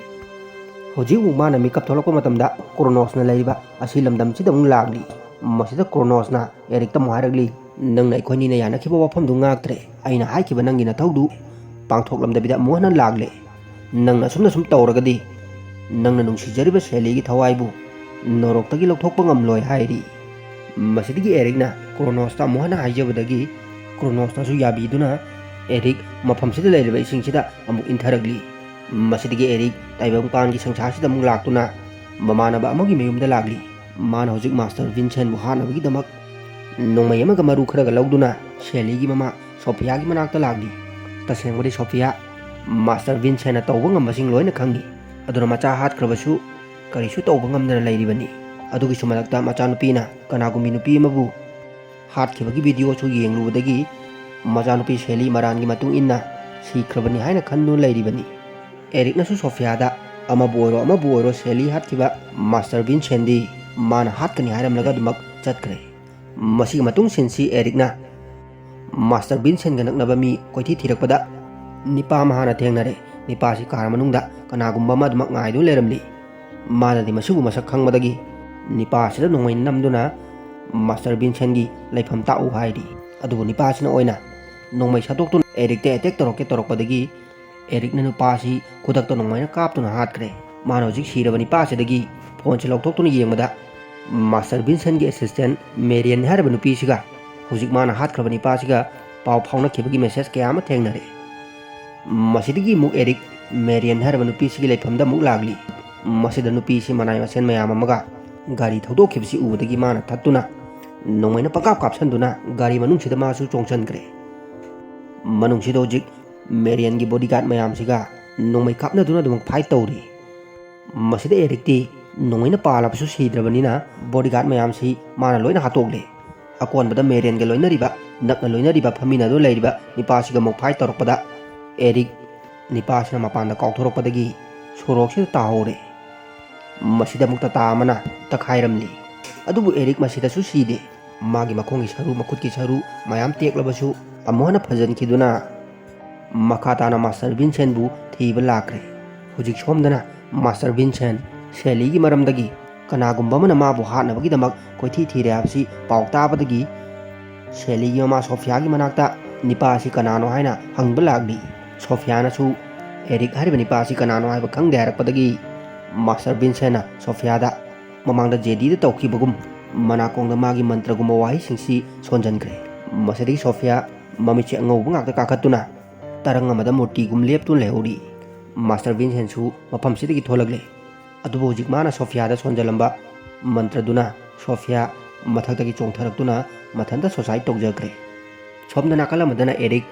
ꯍꯧꯖꯤꯛ ꯑꯃꯨꯛ ꯃꯥꯅ ꯃꯤꯀꯞ ꯊꯣꯛꯂꯛꯄ ꯃꯇꯝꯗ ꯀ꯭ꯔꯣꯅꯣꯁꯅ ꯂꯩꯔꯤꯕ ꯑꯁꯤ ꯂꯝꯗꯝꯁꯤꯗ ꯑꯃꯨꯛ ꯂꯥꯛꯂꯤ꯫ ꯃꯁꯤꯗ ꯀ꯭ꯔꯣꯅꯣꯁꯅ ꯑꯦꯔꯤꯛꯇ ꯑꯃꯨꯛ ꯍꯥꯏꯔꯛꯂꯤ, ꯅꯪꯅ ꯑꯩꯈꯣꯏꯅꯤꯅ ꯌꯥꯅꯈꯤꯕ ꯋꯥꯐꯝꯗꯨ ꯉꯥꯛꯇ꯭ꯔꯦ꯫ ꯑꯩꯅ ꯍꯥꯏꯈꯤꯕ ꯅꯪꯒꯤ ꯅꯊꯧꯗꯨ ꯄꯥꯡꯊꯣꯛꯂꯝꯗꯕꯤꯗ ꯑꯃꯨꯛ ꯍꯟꯅ ꯂꯥꯛꯂꯦ꯫ ꯅꯪꯅ ꯑꯁꯨꯝꯅ ꯁꯨꯝ ꯇꯧꯔꯒꯗꯤ ꯅꯪꯅ ꯅꯨꯡꯁꯤꯖꯔꯤꯕ ꯁꯦꯂꯤꯒꯤ ꯊꯋꯥꯏꯕꯨ ꯅꯣꯔꯣꯛꯇꯒꯤ ꯂꯧꯊꯣꯛꯄ ꯉꯝꯂꯣꯏ ꯍꯥꯏꯔꯤ꯫ ꯃꯁꯤꯗꯒꯤ ꯑꯦꯔꯤꯛꯅ ꯀ꯭ꯔꯣꯅꯣꯁꯇ ꯑꯃꯨꯛ ꯍꯟꯅ ꯍꯥꯏꯖꯕꯗꯒꯤ ꯀ꯭ꯔꯣꯅꯣꯁꯅꯁꯨ ꯌꯥꯕꯤꯗꯨꯅ ꯑꯦꯔꯤꯛ ꯃꯐꯝꯁꯤꯗ ꯂꯩꯔꯤꯕ ꯏꯁꯤꯡꯁꯤꯗ ꯑꯃꯨꯛ ꯏꯟꯊꯔꯛꯂꯤ꯫ ꯃꯁꯤꯗꯒꯤ ꯑꯦꯔꯤꯛ ꯇꯥꯏꯕꯪꯄꯥꯟꯒꯤ ꯁꯪꯁꯥꯔꯁꯤꯗ ꯑꯃꯨꯛ ꯂꯥꯛꯇꯨꯅ ꯃꯃꯥꯟꯅꯕ ꯑꯃꯒꯤ ꯃꯌꯨꯝꯗ ꯂꯥꯛꯂꯤ꯫ ꯃꯥꯅ ꯍꯧꯖꯤꯛ ꯃꯥꯁꯇꯔ ꯚꯤꯟꯁꯦꯟꯕꯨ ꯍꯥꯠꯅꯕꯒꯤꯗꯃꯛ ꯅꯣꯡꯃꯩ ꯑꯃꯒ ꯃꯔꯨ ꯈꯔꯒ ꯂꯧꯗꯨꯅ ꯁꯦꯂꯤꯒꯤ ꯃꯃꯥ ꯁꯣꯐꯤꯌꯥꯒꯤ ꯃꯅꯥꯛꯇ ꯂꯥꯛꯂꯤ꯫ ꯇꯁꯦꯡꯕꯗꯤ ꯁꯣꯐꯤꯌꯥ ꯃꯥꯁꯇꯔ ꯚꯤꯟꯁꯦꯟꯅ ꯇꯧꯕ ꯉꯝꯕꯁꯤꯡ ꯂꯣꯏꯅ ꯈꯪꯏ꯫ ꯑꯗꯨꯅ ꯃꯆꯥ ꯍꯥꯠꯈ꯭ꯔꯕꯁꯨ ꯀꯔꯤꯁꯨ ꯇꯧꯕ ꯉꯝꯗꯅ ꯂꯩꯔꯤꯕꯅꯤ꯫ ꯑꯗꯨꯒꯤꯁꯨ ꯃꯊꯛꯇ ꯃꯆꯥꯅꯨꯄꯤꯅ ꯀꯅꯥꯒꯨꯝꯕꯤ ꯅꯨꯄꯤ ꯑꯃꯕꯨ ꯍꯥꯠꯈꯤꯕꯒꯤ ꯚꯤꯗꯤꯑꯣꯁꯨ ꯌꯦꯡꯂꯨꯕꯗꯒꯤ ꯃꯆꯥꯅꯨꯄꯤ ꯁꯦꯂꯤ ꯃꯔꯥꯟꯒꯤ ꯃꯇꯨꯡ ꯏꯟꯅ ꯁꯤꯈ꯭ꯔꯕꯅꯤ ꯍꯥꯏꯅ ꯈꯟꯗꯨꯅ ꯂꯩꯔꯤꯕꯅꯤ꯫ ꯑꯦꯔꯤꯛꯅꯁꯨ ꯁꯣꯐꯤꯌꯥꯗ ꯑꯃꯕꯨ ꯑꯣꯏꯔꯣ ꯑꯃꯕꯨ ꯑꯣꯏꯔꯣ ꯁꯦꯂꯤ ꯍꯥꯠꯈꯤꯕ ꯃꯥꯁꯇꯔ ꯚꯤꯟꯁꯦꯟꯗꯤ ꯃꯥꯅ ꯍꯥꯠꯀꯅꯤ ꯍꯥꯏꯔꯝꯂꯒ ꯑꯗꯨꯃꯛ ꯆꯠꯈ꯭ꯔꯦ꯫ ꯃꯁꯤꯒꯤ ꯃꯇꯨꯡ ꯁꯤꯟꯁꯤ ꯑꯦꯔꯤꯛꯅ ꯃꯥꯁꯇꯔ ꯚꯤꯟꯁꯦꯟꯒ ꯅꯛꯅꯕ ꯃꯤ ꯀꯣꯏꯊꯤ ꯊꯤꯔꯛꯄꯗ ꯅꯤꯄꯥ ꯑꯃ ꯍꯥꯟꯅ ꯊꯦꯡꯅꯔꯦ꯫ ꯅꯤꯄꯥꯁꯤ ꯀꯥꯔ ꯃꯅꯨꯡꯗ ꯀꯅꯥꯒꯨꯝꯕ ꯑꯃ ꯑꯗꯨꯃꯛ ꯉꯥꯏꯗꯨꯅ ꯂꯩꯔꯝꯂꯤ꯫ ꯃꯥꯅꯗꯤ ꯃꯁꯤꯕꯨ ꯃꯁꯛ ꯈꯪꯕꯗꯒꯤ ꯅꯤꯄꯥꯁꯤꯗ ꯅꯣꯡꯃꯩ ꯅꯝꯗꯨꯅ ꯃꯥꯁꯇꯔ ꯚꯤꯟꯁꯦꯟꯒꯤ ꯂꯩꯐꯝ ꯇꯥꯛꯎ ꯍꯥꯏꯔꯤ꯫ ꯑꯗꯨꯕꯨ ꯅꯤꯄꯥꯁꯤꯅ ꯑꯣꯏꯅ ꯅꯣꯡꯃꯩ ꯁꯠꯇꯣꯛꯇꯨꯅ ꯑꯦꯔꯤꯛꯇ ꯑꯦꯇꯦꯛ ꯇꯧꯔꯛꯀꯦ ꯇꯧꯔꯛꯄꯗꯒꯤ ꯑꯦꯔꯤꯛꯅ ꯅꯨꯄꯥꯁꯤ ꯈꯨꯗꯛꯇ ꯅꯣꯡꯃꯩꯅ ꯀꯥꯞꯇꯨꯅ ꯍꯥꯠꯈ꯭ꯔꯦ꯫ ꯃꯥꯅ ꯍꯧꯖꯤꯛ ꯁꯤꯔꯕ ꯅꯤꯄꯥꯁꯤꯗꯒꯤ ꯐꯣꯟꯁꯤ ꯂꯧꯊꯣꯛꯇꯨꯅ ꯌꯦꯡꯕꯗ ꯃꯥꯁꯇꯔ ꯚꯤꯟꯁꯦꯟꯒꯤ ꯑꯦꯁꯤꯁꯇꯦꯟ ꯃꯦꯔꯤꯌꯟ ꯍꯥꯏꯔꯤꯕ ꯅꯨꯄꯤꯁꯤꯒ ꯍꯧꯖꯤꯛ ꯃꯥꯅ ꯍꯥꯠꯈ꯭ꯔꯕ ꯅꯤꯄꯥꯁꯤꯒ ꯄꯥꯎ ꯐꯥꯎꯅꯈꯤꯕꯒꯤ ꯃꯦꯁꯦꯖ ꯀꯌꯥ ꯑꯃ ꯊꯦꯡꯅꯔꯦ꯫ ꯃꯁꯤꯗꯒꯤ ꯑꯃꯨꯛ ꯑꯦꯔꯤꯛ ꯃꯦꯔꯤꯌꯟ ꯍꯥꯏꯔꯤꯕ ꯅꯨꯄꯤꯁꯤꯒꯤ ꯂꯩꯐꯝꯗ ꯑꯃꯨꯛ ꯂꯥꯛꯂꯤ꯫ ꯃꯁꯤꯗ ꯅꯨꯄꯤꯁꯤ ꯃꯅꯥꯏ ꯃꯁꯦꯟ ꯃꯌꯥꯝ ꯑꯃꯒ ꯒꯥꯔꯤ ꯊꯧꯗꯣꯛꯈꯤꯕꯁꯤ ꯎꯕꯗꯒꯤ ꯃꯥꯅ ꯊꯠꯇꯨꯅ ꯅꯣꯡꯃꯩꯅ ꯄꯪꯀꯥꯞ ꯀꯥꯞꯁꯤꯟꯗꯨꯅ ꯒꯥꯔꯤ ꯃꯅꯨꯡꯁꯤꯗ ꯃꯥꯁꯨ ꯆꯣꯡꯁꯤꯟꯈ꯭ꯔꯦ꯫ ꯃꯅꯨꯡꯁꯤꯗ ꯍꯧꯖꯤꯛ ꯃꯦꯔꯤꯌꯟꯒꯤ ꯕꯣꯗꯤꯒꯥꯔꯗ ꯃꯌꯥꯝꯁꯤꯒ ꯅꯣꯡꯃꯩ ꯀꯥꯞꯅꯗꯨꯅ ꯑꯗꯨꯃꯛ ꯐꯥꯏꯠ ꯇꯧꯔꯤ꯫ ꯃꯁꯤꯗ ꯑꯦꯔꯤꯛꯇꯤ ꯅꯣꯡꯃꯩꯅ ꯄꯥꯜꯂꯕꯁꯨ ꯁꯤꯗ꯭ꯔꯕꯅꯤꯅ ꯕꯣꯗꯤꯒꯥꯔꯗ ꯃꯌꯥꯝꯁꯤ ꯃꯥꯅ ꯂꯣꯏꯅ ꯍꯥꯠꯇꯣꯛꯂꯦ꯫ ꯑꯀꯣꯟꯕꯗ ꯃꯦꯔꯤꯌꯟꯒ ꯂꯣꯏꯅꯔꯤꯕ, ꯅꯛꯅ ꯂꯣꯏꯅꯔꯤꯕ, ꯐꯝꯃꯤꯟꯅꯗꯨꯅ ꯂꯩꯔꯤꯕ ꯅꯤꯄꯥꯁꯤꯒ ꯑꯃꯨꯛ ꯐꯥꯏꯠ ꯇꯧꯔꯛꯄꯗ ꯑꯦꯔꯤꯛ ꯅꯤꯄꯥꯁꯤꯅ ꯃꯄꯥꯟꯗ ꯀꯥꯎꯊꯣꯔꯛꯄꯗ ꯁꯣꯔꯣꯛꯁꯤꯗ ꯇꯥꯍꯧꯔꯦ꯫ ꯃꯁꯤꯗ ꯑꯃꯨꯛ ꯇꯥꯇꯥ ꯑꯃꯅ ꯇꯛꯈꯥꯏꯔꯝꯂꯤ꯫ ꯑꯗꯨꯕꯨ ꯑꯦꯔꯤꯛ ꯃꯁꯤꯗꯁꯨ ꯁꯤꯗꯦ꯫ ꯃꯥꯒꯤ ꯃꯈꯣꯡꯒꯤ ꯁꯔꯨ, ꯃꯈꯨꯠꯀꯤ ꯁꯔꯨ ꯃꯌꯥꯝ ꯇꯦꯛꯂꯕꯁꯨ ꯑꯃꯨꯛ ꯍꯟꯅ ꯐꯖꯤꯟꯈꯤꯗꯨꯅ ꯃꯈꯥ ꯇꯥꯅ ꯃꯥꯁꯇꯔ ꯚꯤꯟꯁꯦꯟꯕꯨ ꯊꯤꯕ ꯂꯥꯛꯈ꯭ꯔꯦ꯫ ꯍꯧꯖꯤꯛ ꯁꯣꯝꯗꯅ ꯃꯥꯁꯇꯔ ꯚꯤꯟꯁꯦꯟ ꯁꯦꯂꯤꯒꯤ ꯃꯔꯝꯗꯒꯤ ꯀꯅꯥꯒꯨꯝꯕ ꯑꯃꯅ ꯃꯥꯕꯨ ꯍꯥꯠꯅꯕꯒꯤꯗꯃꯛ ꯀꯣꯏꯊꯤ ꯊꯤꯔꯦ ꯍꯥꯏꯕꯁꯤ ꯄꯥꯎ ꯇꯥꯕꯗꯒꯤ ꯁꯦꯂꯤꯒꯤ ꯃꯃꯥ ꯁꯣꯐꯤꯌꯥꯒꯤ ꯃꯅꯥꯛꯇ ꯅꯤꯄꯥ ꯑꯁꯤ ꯀꯅꯥꯅꯣ ꯍꯥꯏꯅ ꯍꯪꯕ ꯂꯥꯛꯂꯤ꯫ ꯁꯣꯐꯤꯌꯥꯅꯁꯨ ꯑꯦꯔꯤꯛ ꯍꯥꯏꯔꯤꯕ ꯅꯤꯄꯥ ꯑꯁꯤ ꯀꯅꯥꯅꯣ ꯍꯥꯏꯕ ꯈꯪꯗꯦ ꯍꯥꯏꯔꯛꯄꯗꯒꯤ ꯃꯥꯁꯇꯔ ꯚꯤꯟꯁꯦꯟꯅ ꯁꯣꯐꯤꯌꯥꯗ ꯃꯃꯥꯡꯗ ꯖꯦꯗꯤꯗ ꯇꯧꯈꯤꯕꯒꯨꯝ ꯃꯅꯥꯀꯣꯡꯗ ꯃꯥꯒꯤ ꯃꯟꯇ꯭ꯔꯒꯨꯝꯕ ꯋꯥꯍꯩꯁꯤꯡꯁꯤ ꯁꯣꯟꯖꯟꯈ꯭ꯔꯦ꯫ ꯃꯁꯤꯗꯒꯤ ꯁꯣꯐꯤꯌꯥ ꯃꯃꯤꯠꯁꯦ ꯑꯉꯧꯕ ꯉꯥꯛꯇ ꯀꯥꯈꯠꯇꯨꯅ ꯇꯔꯪ ꯑꯃꯗ ꯃꯨꯔꯇꯤꯒꯨꯝ ꯂꯦꯞꯇꯨꯅ ꯂꯩꯍꯧꯔꯤ꯫ ꯃꯥꯁꯇꯔ ꯚꯤꯟꯁꯦꯟꯁꯨ ꯃꯐꯝꯁꯤꯗꯒꯤ ꯊꯣꯛꯂꯛꯂꯦ꯫ ꯑꯗꯨꯕꯨ ꯍꯧꯖꯤꯛ ꯃꯥꯅ ꯁꯣꯐꯤꯌꯥꯗ ꯁꯣꯟꯖꯜꯂꯝꯕ ꯃꯟꯇ꯭ꯔꯗꯨꯅ ꯁꯣꯐꯤꯌꯥ ꯃꯊꯛꯇꯒꯤ ꯆꯣꯡꯊꯔꯛꯇꯨꯅ ꯃꯊꯟꯇ ꯁꯣꯁꯥꯏꯠ ꯇꯧꯖꯈ꯭ꯔꯦ꯫ ꯁꯣꯝꯗ ꯅꯥꯀꯜ ꯑꯃꯗꯅ ꯑꯦꯔꯤꯛ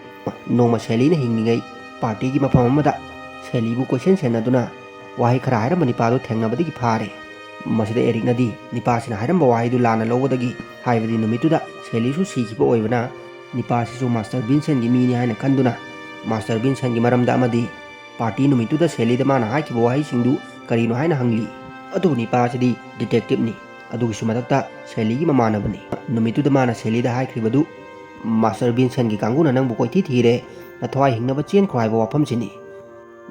ꯅꯣꯡꯃ ꯁꯦꯂꯤꯅ ꯍꯤꯡꯂꯤꯉꯩ ꯄꯥꯔꯇꯤꯒꯤ ꯃꯐꯝ ꯑꯃꯗ ꯁꯦꯂꯤꯕꯨ ꯀꯣꯏꯁꯦꯟ ꯁꯦꯟꯅꯗꯨꯅ ꯋꯥꯍꯩ ꯈꯔ ꯍꯥꯏꯔꯝꯕ ꯅꯤꯄꯥꯗꯨ ꯊꯦꯡꯅꯕꯗꯒꯤ ꯐꯥꯔꯦ꯫ ꯃꯁꯤꯗ ꯑꯦꯔꯤꯛꯅꯗꯤ ꯅꯤꯄꯥꯁꯤꯅ ꯍꯥꯏꯔꯝꯕ ꯋꯥꯍꯩꯗꯨ ꯂꯥꯟꯅ ꯂꯧꯕꯗꯒꯤ, ꯍꯥꯏꯕꯗꯤ ꯅꯨꯃꯤꯠꯇꯨꯗ ꯁꯦꯂꯤꯁꯨ ꯁꯤꯈꯤꯕ ꯑꯣꯏꯕꯅ ꯅꯤꯄꯥꯁꯤꯁꯨ ꯃꯥꯁꯇꯔ ꯚꯤꯟꯁꯦꯟꯒꯤ ꯃꯤꯅꯤ ꯍꯥꯏꯅ ꯈꯟꯗꯨꯅ ꯃꯥꯁꯇꯔ ꯚꯤꯟꯁꯦꯟꯒꯤ ꯃꯔꯝꯗ ꯑꯃꯗꯤ ꯄꯥꯔꯇꯤ ꯅꯨꯃꯤꯠꯇꯨꯗ ꯁꯦꯂꯤꯗ ꯃꯥꯅ ꯍꯥꯏꯈꯤꯕ ꯋꯥꯍꯩꯁꯤꯡꯗꯨ ꯀꯔꯤꯅꯣ ꯍꯥꯏꯅ ꯍꯪꯂꯤ꯫ ꯑꯗꯨꯕꯨ ꯅꯤꯄꯥꯁꯤꯗꯤ ꯗꯤꯇꯦꯛꯇꯤꯞꯅꯤ꯫ ꯑꯗꯨꯒꯤꯁꯨ ꯃꯊꯛꯇ ꯁꯦꯂꯤꯒꯤ ꯃꯃꯥꯟꯅꯕꯅꯤ꯫ ꯅꯨꯃꯤꯠꯇꯨꯗ ꯃꯥꯅ ꯁꯦꯂꯤꯗ ꯍꯥꯏꯈ꯭ꯔꯤꯕꯗꯨ, "ꯃꯥꯁꯇꯔ ꯚꯤꯟꯁꯦꯟꯒꯤ ꯀꯥꯡꯕꯨꯅ ꯅꯪꯕꯨ ꯀꯣꯏꯊꯤ ꯊꯤꯔꯦ, ꯅꯊꯋꯥꯏ ꯍꯤꯡꯅꯕ ꯆꯦꯟꯈ꯭ꯔꯣ" ꯍꯥꯏꯕ ꯋꯥꯐꯝꯁꯤꯅꯤ꯫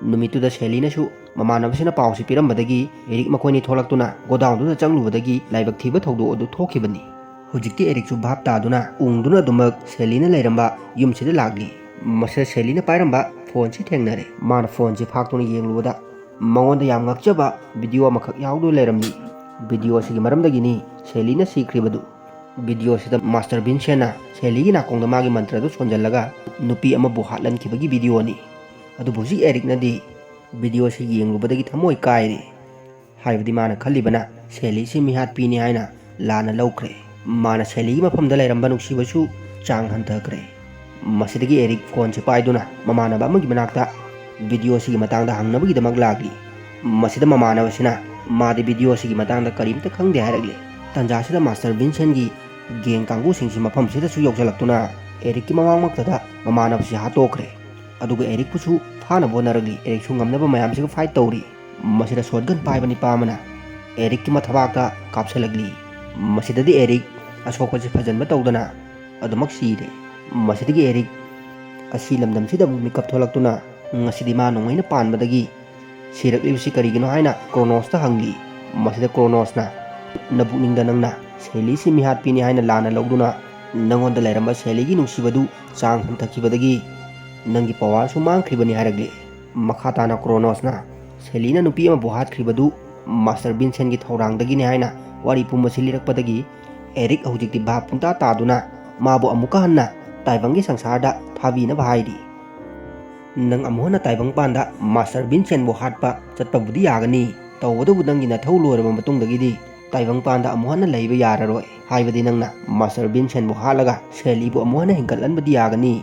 ꯅꯨꯃꯤꯠꯇꯨꯗ ꯁꯦꯂꯤꯅꯁꯨ ꯃꯃꯥꯟꯅꯕꯁꯤꯅ ꯄꯥꯎꯁꯤ ꯄꯤꯔꯝꯕꯗꯒꯤ ꯑꯦꯔꯤꯛ ꯃꯈꯣꯏꯅꯤ ꯊꯣꯛꯂꯛꯇꯨꯅ ꯒꯣꯗꯥꯎꯟꯗꯨꯗ ꯆꯪꯂꯨꯕꯗꯒꯤ ꯂꯥꯏꯕꯛ ꯊꯤꯕ ꯊꯧꯗꯣꯛ ꯑꯗꯨ ꯊꯣꯛꯈꯤꯕꯅꯤ꯫ ꯍꯧꯖꯤꯛꯇꯤ ꯑꯦꯔꯤꯛꯁꯨ ꯚꯥꯞ ꯇꯥꯗꯨꯅ ꯎꯪꯗꯨꯅ ꯑꯗꯨꯃꯛ ꯁꯦꯂꯤꯅ ꯂꯩꯔꯝꯕ ꯌꯨꯝꯁꯤꯗ ꯂꯥꯛꯂꯤ꯫ ꯃꯁꯤꯗ ꯁꯦꯂꯤꯅ ꯄꯥꯏꯔꯝꯕ ꯐꯣꯟꯁꯤ ꯊꯦꯡꯅꯔꯦ꯫ ꯃꯥꯅ ꯐꯣꯟꯁꯤ ꯐꯥꯛꯇꯨꯅ ꯌꯦꯡꯂꯨꯕꯗ ꯃꯉꯣꯟꯗ ꯌꯥꯝ ꯉꯛꯆꯕ ꯚꯤꯗꯤꯑꯣ ꯑꯃꯈꯛ ꯌꯥꯎꯗꯨꯅ ꯂꯩꯔꯝꯃꯤ꯫ ꯚꯤꯗꯤꯑꯣ ꯑꯁꯤꯒꯤ ꯃꯔꯝꯗꯒꯤꯅꯤ ꯁꯦꯂꯤꯅ ꯁꯤꯈ꯭ꯔꯤꯕꯗꯨ꯫ ꯚꯤꯗꯤꯑꯣ ꯑꯁꯤꯗ ꯃꯥꯁꯇꯔ ꯚꯤꯟꯁꯦꯟꯅ ꯁꯦꯂꯤꯒꯤ ꯅꯥꯀꯣꯡꯗ ꯃꯥꯒꯤ ꯃꯟꯇ꯭ꯔꯗꯨ ꯁꯣꯟꯖꯜꯂꯒ ꯅꯨꯄꯤ ꯑꯃꯕꯨ ꯍꯥꯠꯍꯟꯈꯤꯕꯒꯤ ꯚꯤꯗꯤꯑꯣꯅꯤ꯫ ꯑꯗꯨꯕꯨ ꯍꯧꯖꯤꯛ ꯑꯦꯔꯤꯛꯅꯗꯤ ꯚꯤꯗꯤꯑꯣ ꯑꯁꯤ ꯌꯦꯡꯂꯨꯕꯗꯒꯤ ꯊꯃꯣꯏ ꯀꯥꯏꯔꯦ꯫ ꯍꯥꯏꯕꯗꯤ ꯃꯥꯅ ꯈꯜꯂꯤꯕꯅ ꯁꯦꯂꯤꯁꯤ ꯃꯤꯍꯥꯠꯄꯤꯅꯤ ꯍꯥꯏꯅ ꯂꯥꯟꯅ ꯂꯧꯈ꯭ꯔꯦ꯫ ꯃꯥꯅ ꯁꯦꯂꯤꯒꯤ ꯃꯐꯝꯗ ꯂꯩꯔꯝꯕ ꯅꯨꯡꯁꯤꯕꯁꯨ ꯆꯥꯡ ꯍꯟꯊꯈ꯭ꯔꯦ꯫ ꯃꯁꯤꯗꯒꯤ ꯑꯦꯔꯤꯛ ꯐꯣꯟꯁꯤ ꯄꯥꯏꯗꯨꯅ ꯃꯃꯥꯟꯅꯕ ꯑꯃꯒꯤ ꯃꯅꯥꯛꯇ ꯚꯤꯗꯤꯑꯣ ꯑꯁꯤꯒꯤ ꯃꯇꯥꯡꯗ ꯍꯪꯅꯕꯒꯤꯗꯃꯛ ꯂꯥꯛꯂꯤ꯫ ꯃꯁꯤꯗ ꯃꯃꯥꯟꯅꯕꯁꯤꯅ ꯃꯥꯗꯤ ꯚꯤꯗꯤꯑꯣ ꯑꯁꯤꯒꯤ ꯃꯇꯥꯡꯗ ꯀꯔꯤꯝꯇ ꯈꯪꯗꯦ ꯍꯥꯏꯔꯛꯂꯤ꯫ ꯇꯟꯖꯥꯁꯤꯗ ꯃꯥꯁꯇꯔ ꯚꯤꯟꯁꯦꯟꯒꯤ ꯒꯦꯡ ꯀꯥꯡꯕꯨꯁꯤꯡꯁꯤ ꯃꯐꯝꯁꯤꯗꯁꯨ ꯌꯧꯁꯤꯜꯂꯛꯇꯨꯅ ꯑꯦꯔꯤꯛꯀꯤ ꯃꯃꯥꯡꯃꯛꯇꯗ ꯃꯃꯥꯟꯅꯕꯁꯤ ꯍꯥꯠꯇꯣꯛꯈ꯭ꯔꯦ꯫ ꯑꯗꯨꯒ ꯑꯦꯔꯤꯛꯄꯨꯁꯨ ꯐꯥꯅꯕ ꯍꯣꯠꯅꯔꯛꯂꯤ꯫ ꯑꯦꯔꯤꯛꯁꯨ ꯉꯝꯅꯕ ꯃꯌꯥꯝꯁꯤꯒ ꯐꯥꯏꯠ ꯇꯧꯔꯤ꯫ ꯃꯁꯤꯗ ꯁꯣꯠꯒꯟ ꯄꯥꯏꯕ ꯅꯤꯄꯥ ꯑꯃꯅ ꯑꯦꯔꯤꯛꯀꯤ ꯃꯊꯕꯥꯛꯇ ꯀꯥꯞꯁꯤꯜꯂꯛꯂꯤ꯫ ꯃꯁꯤꯗꯗꯤ ꯑꯦꯔꯤꯛ ꯑꯁꯣꯛꯄꯁꯤ ꯐꯖꯟꯕ ꯇꯧꯗꯅ ꯑꯗꯨꯃꯛ ꯁꯤꯔꯦ꯫ ꯃꯁꯤꯗꯒꯤ ꯑꯦꯔꯤꯛ ꯑꯁꯤ ꯂꯝꯗꯝꯁꯤꯗ ꯑꯃꯨꯛ ꯃꯤꯀꯞ ꯊꯣꯛꯂꯛꯇꯨꯅ ꯉꯁꯤꯗꯤ ꯃꯥ ꯅꯣꯡꯃꯩꯅ ꯄꯥꯟꯕꯗꯒꯤ ꯁꯤꯔꯛꯂꯤꯕꯁꯤ ꯀꯔꯤꯒꯤꯅꯣ ꯍꯥꯏꯅ ꯀ꯭ꯔꯣꯅꯣꯁꯇ ꯍꯪꯂꯤ꯫ ꯃꯁꯤꯗ ꯀ꯭ꯔꯣꯅꯣꯁꯅ, "ꯅꯕꯨꯛꯅꯤꯡꯗ ꯅꯪꯅ ꯁꯦꯂꯤꯁꯤ ꯃꯤꯍꯥꯠꯄꯤꯅꯤ ꯍꯥꯏꯅ ꯂꯥꯟꯅ ꯂꯧꯗꯨꯅ ꯅꯉꯣꯟꯗ ꯂꯩꯔꯝꯕ ꯁꯦꯂꯤꯒꯤ ꯅꯨꯡꯁꯤꯕꯗꯨ ꯆꯥꯡ ꯍꯟꯊꯈꯤꯕꯗꯒꯤ ꯅꯪꯒꯤ ꯄꯋꯥꯔꯁꯨ ꯃꯥꯡꯈ꯭ꯔꯤꯕꯅꯤ ꯍꯥꯏꯔꯛꯂꯤ꯫ ꯃꯈꯥ ꯇꯥꯅ ꯀ꯭ꯔꯣꯅꯣꯁꯅ ꯁꯦꯂꯤꯅ ꯅꯨꯄꯤ ꯑꯃꯕꯨ ꯍꯥꯠꯈ꯭ꯔꯤꯕꯗꯨ ꯃꯥꯁꯇꯔ ꯚꯤꯟꯁꯦꯟꯒꯤ ꯊꯧꯔꯥꯡꯗꯒꯤꯅꯤ ꯍꯥꯏꯅ ꯋꯥꯔꯤ ꯄꯨꯝꯕꯁꯤ ꯂꯤꯔꯛꯄꯗꯒꯤ ꯑꯦꯔꯤꯛ ꯍꯧꯖꯤꯛꯇꯤ ꯚꯥꯞ ꯄꯨꯡꯇꯥ ꯇꯥꯗꯨꯅ ꯃꯥꯕꯨ ꯑꯃꯨꯛꯀ ꯍꯟꯅ ꯇꯥꯏꯕꯪꯒꯤ ꯁꯪꯁꯥꯔꯗ ꯊꯥꯕꯤꯅꯕ ꯍꯥꯏꯔꯤ꯫ ꯅꯪ ꯑꯃꯨꯛ ꯍꯟꯅ ꯇꯥꯏꯕꯪꯄꯥꯟꯗ ꯃꯥꯁꯇꯔ ꯚꯤꯟꯁꯦꯟꯕꯨ ꯍꯥꯠꯄ ꯆꯠꯄꯕꯨꯗꯤ ꯌꯥꯒꯅꯤ, ꯇꯧꯕꯇꯕꯨ ꯅꯪꯒꯤ ꯅꯊꯧ ꯂꯣꯏꯔꯕ ꯃꯇꯨꯡꯗꯒꯤꯗꯤ ꯇꯥꯏꯕꯪꯄꯥꯟꯗ ꯑꯃꯨꯛ ꯍꯟꯅ ꯂꯩꯕ ꯌꯥꯔꯔꯣꯏ꯫ ꯍꯥꯏꯕꯗꯤ ꯅꯪꯅ ꯃꯥꯁꯇꯔ ꯚꯤꯟꯁꯦꯟꯕꯨ ꯍꯥꯠꯂꯒ ꯁꯦꯂꯤꯕꯨ ꯑꯃꯨꯛ ꯍꯟꯅ ꯍꯤꯡꯒꯠꯍꯟꯕꯗꯤ ꯌꯥꯒꯅꯤ,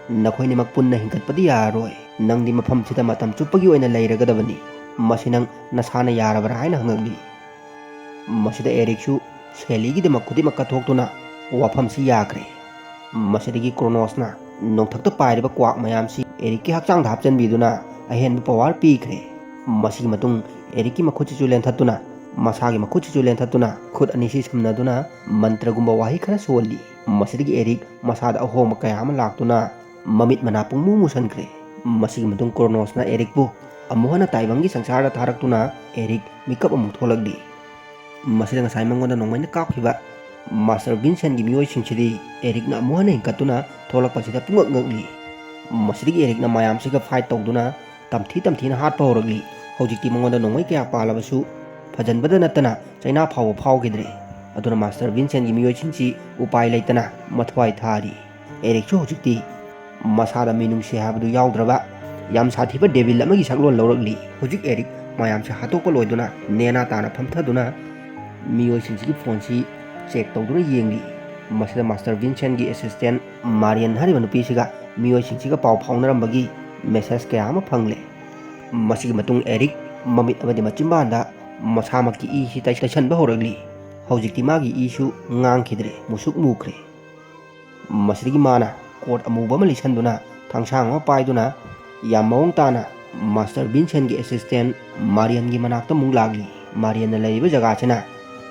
ꯅꯈꯣꯏꯅꯤꯃꯛ ꯄꯨꯟꯅ ꯍꯤꯡꯒꯠꯄꯗꯤ ꯌꯥꯔꯔꯣꯏ꯫ ꯅꯪꯗꯤ ꯃꯐꯝꯁꯤꯗ ꯃꯇꯝ ꯆꯨꯞꯄꯒꯤ ꯑꯣꯏꯅ ꯂꯩꯔꯒꯗꯕꯅꯤ꯫ ꯃꯁꯤ ꯅꯪ ꯅꯁꯥꯅ ꯌꯥꯔꯕ꯭ꯔꯥ ꯍꯥꯏꯅ ꯍꯪꯉꯛꯂꯤ꯫ ꯃꯁꯤꯗ ꯑꯦꯔꯤꯛꯁꯨ ꯁꯦꯂꯤꯒꯤꯗꯃꯛ ꯈꯨꯗꯤꯡꯃꯛ ꯀꯠꯊꯣꯛꯇꯨꯅ ꯋꯥꯐꯝꯁꯤ ꯌꯥꯈ꯭ꯔꯦ꯫ ꯃꯁꯤꯗꯒꯤ ꯀ꯭ꯔꯣꯅꯣꯁꯅ ꯅꯣꯡꯊꯛꯇ ꯄꯥꯏꯔꯤꯕ ꯀ꯭ꯋꯥꯛ ꯃꯌꯥꯝꯁꯤ ꯑꯦꯔꯤꯛꯀꯤ ꯍꯛꯆꯥꯡꯗ ꯍꯥꯞꯆꯤꯟꯕꯤꯗꯨꯅ ꯑꯍꯦꯟꯕ ꯄꯋꯥꯔ ꯄꯤꯈ꯭ꯔꯦ꯫ ꯃꯁꯤꯒꯤ ꯃꯇꯨꯡ ꯑꯦꯔꯤꯛꯀꯤ ꯃꯈꯨꯠꯁꯤꯁꯨ ꯂꯦꯟꯊꯠꯇꯨꯅ, ꯃꯁꯥꯒꯤ ꯃꯈꯨꯠꯁꯤꯁꯨ ꯂꯦꯟꯊꯠꯇꯨꯅ, ꯈꯨꯠ ꯑꯅꯤꯁꯤ ꯁꯝꯅꯗꯨꯅ ꯃꯟꯇ꯭ꯔꯒꯨꯝꯕ ꯋꯥꯍꯩ ꯈꯔ ꯁꯣꯜꯂꯤ꯫ ꯃꯁꯤꯗꯒꯤ ꯑꯦꯔꯤꯛ ꯃꯁꯥꯗ ꯑꯍꯣꯡꯕ ꯀꯌꯥ ꯑꯃ ꯂꯥꯛꯇꯨꯅ ꯃꯃꯤꯠ ꯃꯅꯥ ꯄꯨꯡꯃꯨ ꯃꯨꯁꯟꯈ꯭ꯔꯦ꯫ ꯃꯁꯤꯒꯤ ꯃꯇꯨꯡ ꯀ꯭ꯔꯣꯅꯣꯁꯅ ꯑꯦꯔꯤꯛꯄꯨ ꯑꯃꯨꯛ ꯍꯟꯅ ꯇꯥꯏꯕꯪꯒꯤ ꯁꯪꯁꯥꯔꯗ ꯊꯥꯔꯛꯇꯨꯅ ꯑꯦꯔꯤꯛ ꯃꯤꯀꯞ ꯑꯃꯨꯛ ꯊꯣꯛꯂꯛꯂꯤ꯫ ꯃꯁꯤꯗ ꯉꯁꯥꯏ ꯃꯉꯣꯟꯗ ꯅꯣꯡꯃꯩꯅ ꯀꯥꯞꯈꯤꯕ ꯃꯥꯁꯇꯔ ꯚꯤꯟꯁꯦꯟꯒꯤ ꯃꯤꯑꯣꯏꯁꯤꯡꯁꯤꯗꯤ ꯑꯦꯔꯤꯛꯅ ꯑꯃꯨꯛ ꯍꯟꯅ ꯍꯤꯡꯒꯠꯇꯨꯅ ꯊꯣꯛꯂꯛꯄꯁꯤꯗ ꯄꯨꯡꯉꯛ ꯉꯛꯂꯤ꯫ ꯃꯁꯤꯗꯒꯤ ꯑꯦꯔꯤꯛꯅ ꯃꯌꯥꯝꯁꯤꯒ ꯐꯥꯏꯠ ꯇꯧꯗꯨꯅ ꯇꯝꯊꯤ ꯇꯝꯊꯤꯅ ꯍꯥꯠꯄ ꯍꯧꯔꯛꯂꯤ꯫ ꯍꯧꯖꯤꯛꯇꯤ ꯃꯉꯣꯟꯗ ꯅꯣꯡꯃꯩ ꯀꯌꯥ ꯄꯥꯜꯂꯕꯁꯨ ꯐꯖꯟꯕꯗ ꯅꯠꯇꯅ ꯆꯩꯅꯥ ꯐꯥꯎꯕ ꯐꯥꯎꯈꯤꯗ꯭ꯔꯦ꯫ ꯑꯗꯨꯅ ꯃꯥꯁꯇꯔ ꯚꯤꯟꯁꯦꯟꯒꯤ ꯃꯤꯑꯣꯏꯁꯤꯡꯁꯤ ꯎꯄꯥꯏ ꯂꯩꯇꯅ ꯃꯊ꯭ꯋꯥꯏ ꯊꯥꯔꯤ꯫ ꯑꯦꯔꯤꯛꯁꯨ ꯍꯧꯖꯤꯛꯇꯤ ꯃꯁꯥꯗ ꯃꯤꯅꯨꯡꯁꯤ ꯍꯥꯏꯕꯗꯨ ꯌꯥꯎꯗ꯭ꯔꯕ ꯌꯥꯝ ꯁꯥꯊꯤꯕ ꯗꯦꯚꯤꯜ ꯑꯃꯒꯤ ꯁꯛꯂꯣꯟ ꯂꯧꯔꯛꯂꯤ꯫ ꯍꯧꯖꯤꯛ ꯑꯦꯔꯤꯛ ꯃꯌꯥꯝꯁꯦ ꯍꯥꯠꯇꯣꯛꯄ ꯂꯣꯏꯗꯨꯅ ꯅꯦꯅꯥ ꯇꯥꯅ ꯐꯝꯊꯗꯨꯅ ꯃꯤꯑꯣꯏꯁꯤꯡꯁꯤꯒꯤ ꯐꯣꯟꯁꯤ ꯆꯦꯛ ꯇꯧꯗꯨꯅ ꯌꯦꯡꯂꯤ꯫ ꯃꯁꯤꯗ ꯃꯥꯁꯇꯔ ꯚꯤꯟꯁꯦꯟꯒꯤ ꯑꯦꯁꯤꯁꯇꯦꯟ ꯃꯥꯔꯤꯌꯟ ꯍꯥꯏꯔꯤꯕ ꯅꯨꯄꯤꯁꯤꯒ ꯃꯤꯑꯣꯏꯁꯤꯡꯁꯤꯒ ꯄꯥꯎ ꯐꯥꯎꯅꯔꯝꯕꯒꯤ ꯃꯦꯁꯦꯖ ꯀꯌꯥ ꯑꯃ ꯐꯪꯂꯦ꯫ ꯃꯁꯤꯒꯤ ꯃꯇꯨꯡ ꯑꯦꯔꯤꯛ ꯃꯃꯤꯠ ꯑꯃꯗꯤ ꯃꯆꯤꯟꯕꯥꯟꯗ ꯃꯁꯥꯃꯛꯀꯤ ꯏꯁꯤ ꯇꯩ-, ꯇꯩꯁꯟꯕ ꯍꯧꯔꯛꯂꯤ꯫ ꯍꯧꯖꯤꯛꯇꯤ ꯃꯥꯒꯤ ꯏꯁꯨ ꯉꯥꯡꯈꯤꯗ꯭ꯔꯦ, ꯃꯨꯁꯨꯛ ꯃꯨꯈ꯭ꯔꯦ꯫ ꯃꯁꯤꯗꯒꯤ ꯃꯥꯅ ꯀꯣꯠ ꯑꯃꯨꯕ ꯑꯃ ꯂꯤꯠꯁꯟꯗꯨꯅ ꯊꯥꯡꯁꯥꯡ ꯑꯃ ꯄꯥꯏꯗꯨꯅ ꯌꯥꯝ ꯃꯑꯣꯡ ꯇꯥꯅ ꯃꯥꯁꯇꯔ ꯚꯤꯟꯁꯦꯟꯒꯤ ꯑꯦꯁꯤꯁꯇꯦꯟ ꯃꯥꯔꯤꯌꯟꯒꯤ ꯃꯅꯥꯛꯇ ꯑꯃꯨꯛ ꯂꯥꯛꯂꯤ꯫ ꯃꯥꯔꯤꯌꯟꯅ ꯂꯩꯔꯤꯕ ꯖꯒꯥꯁꯤꯅ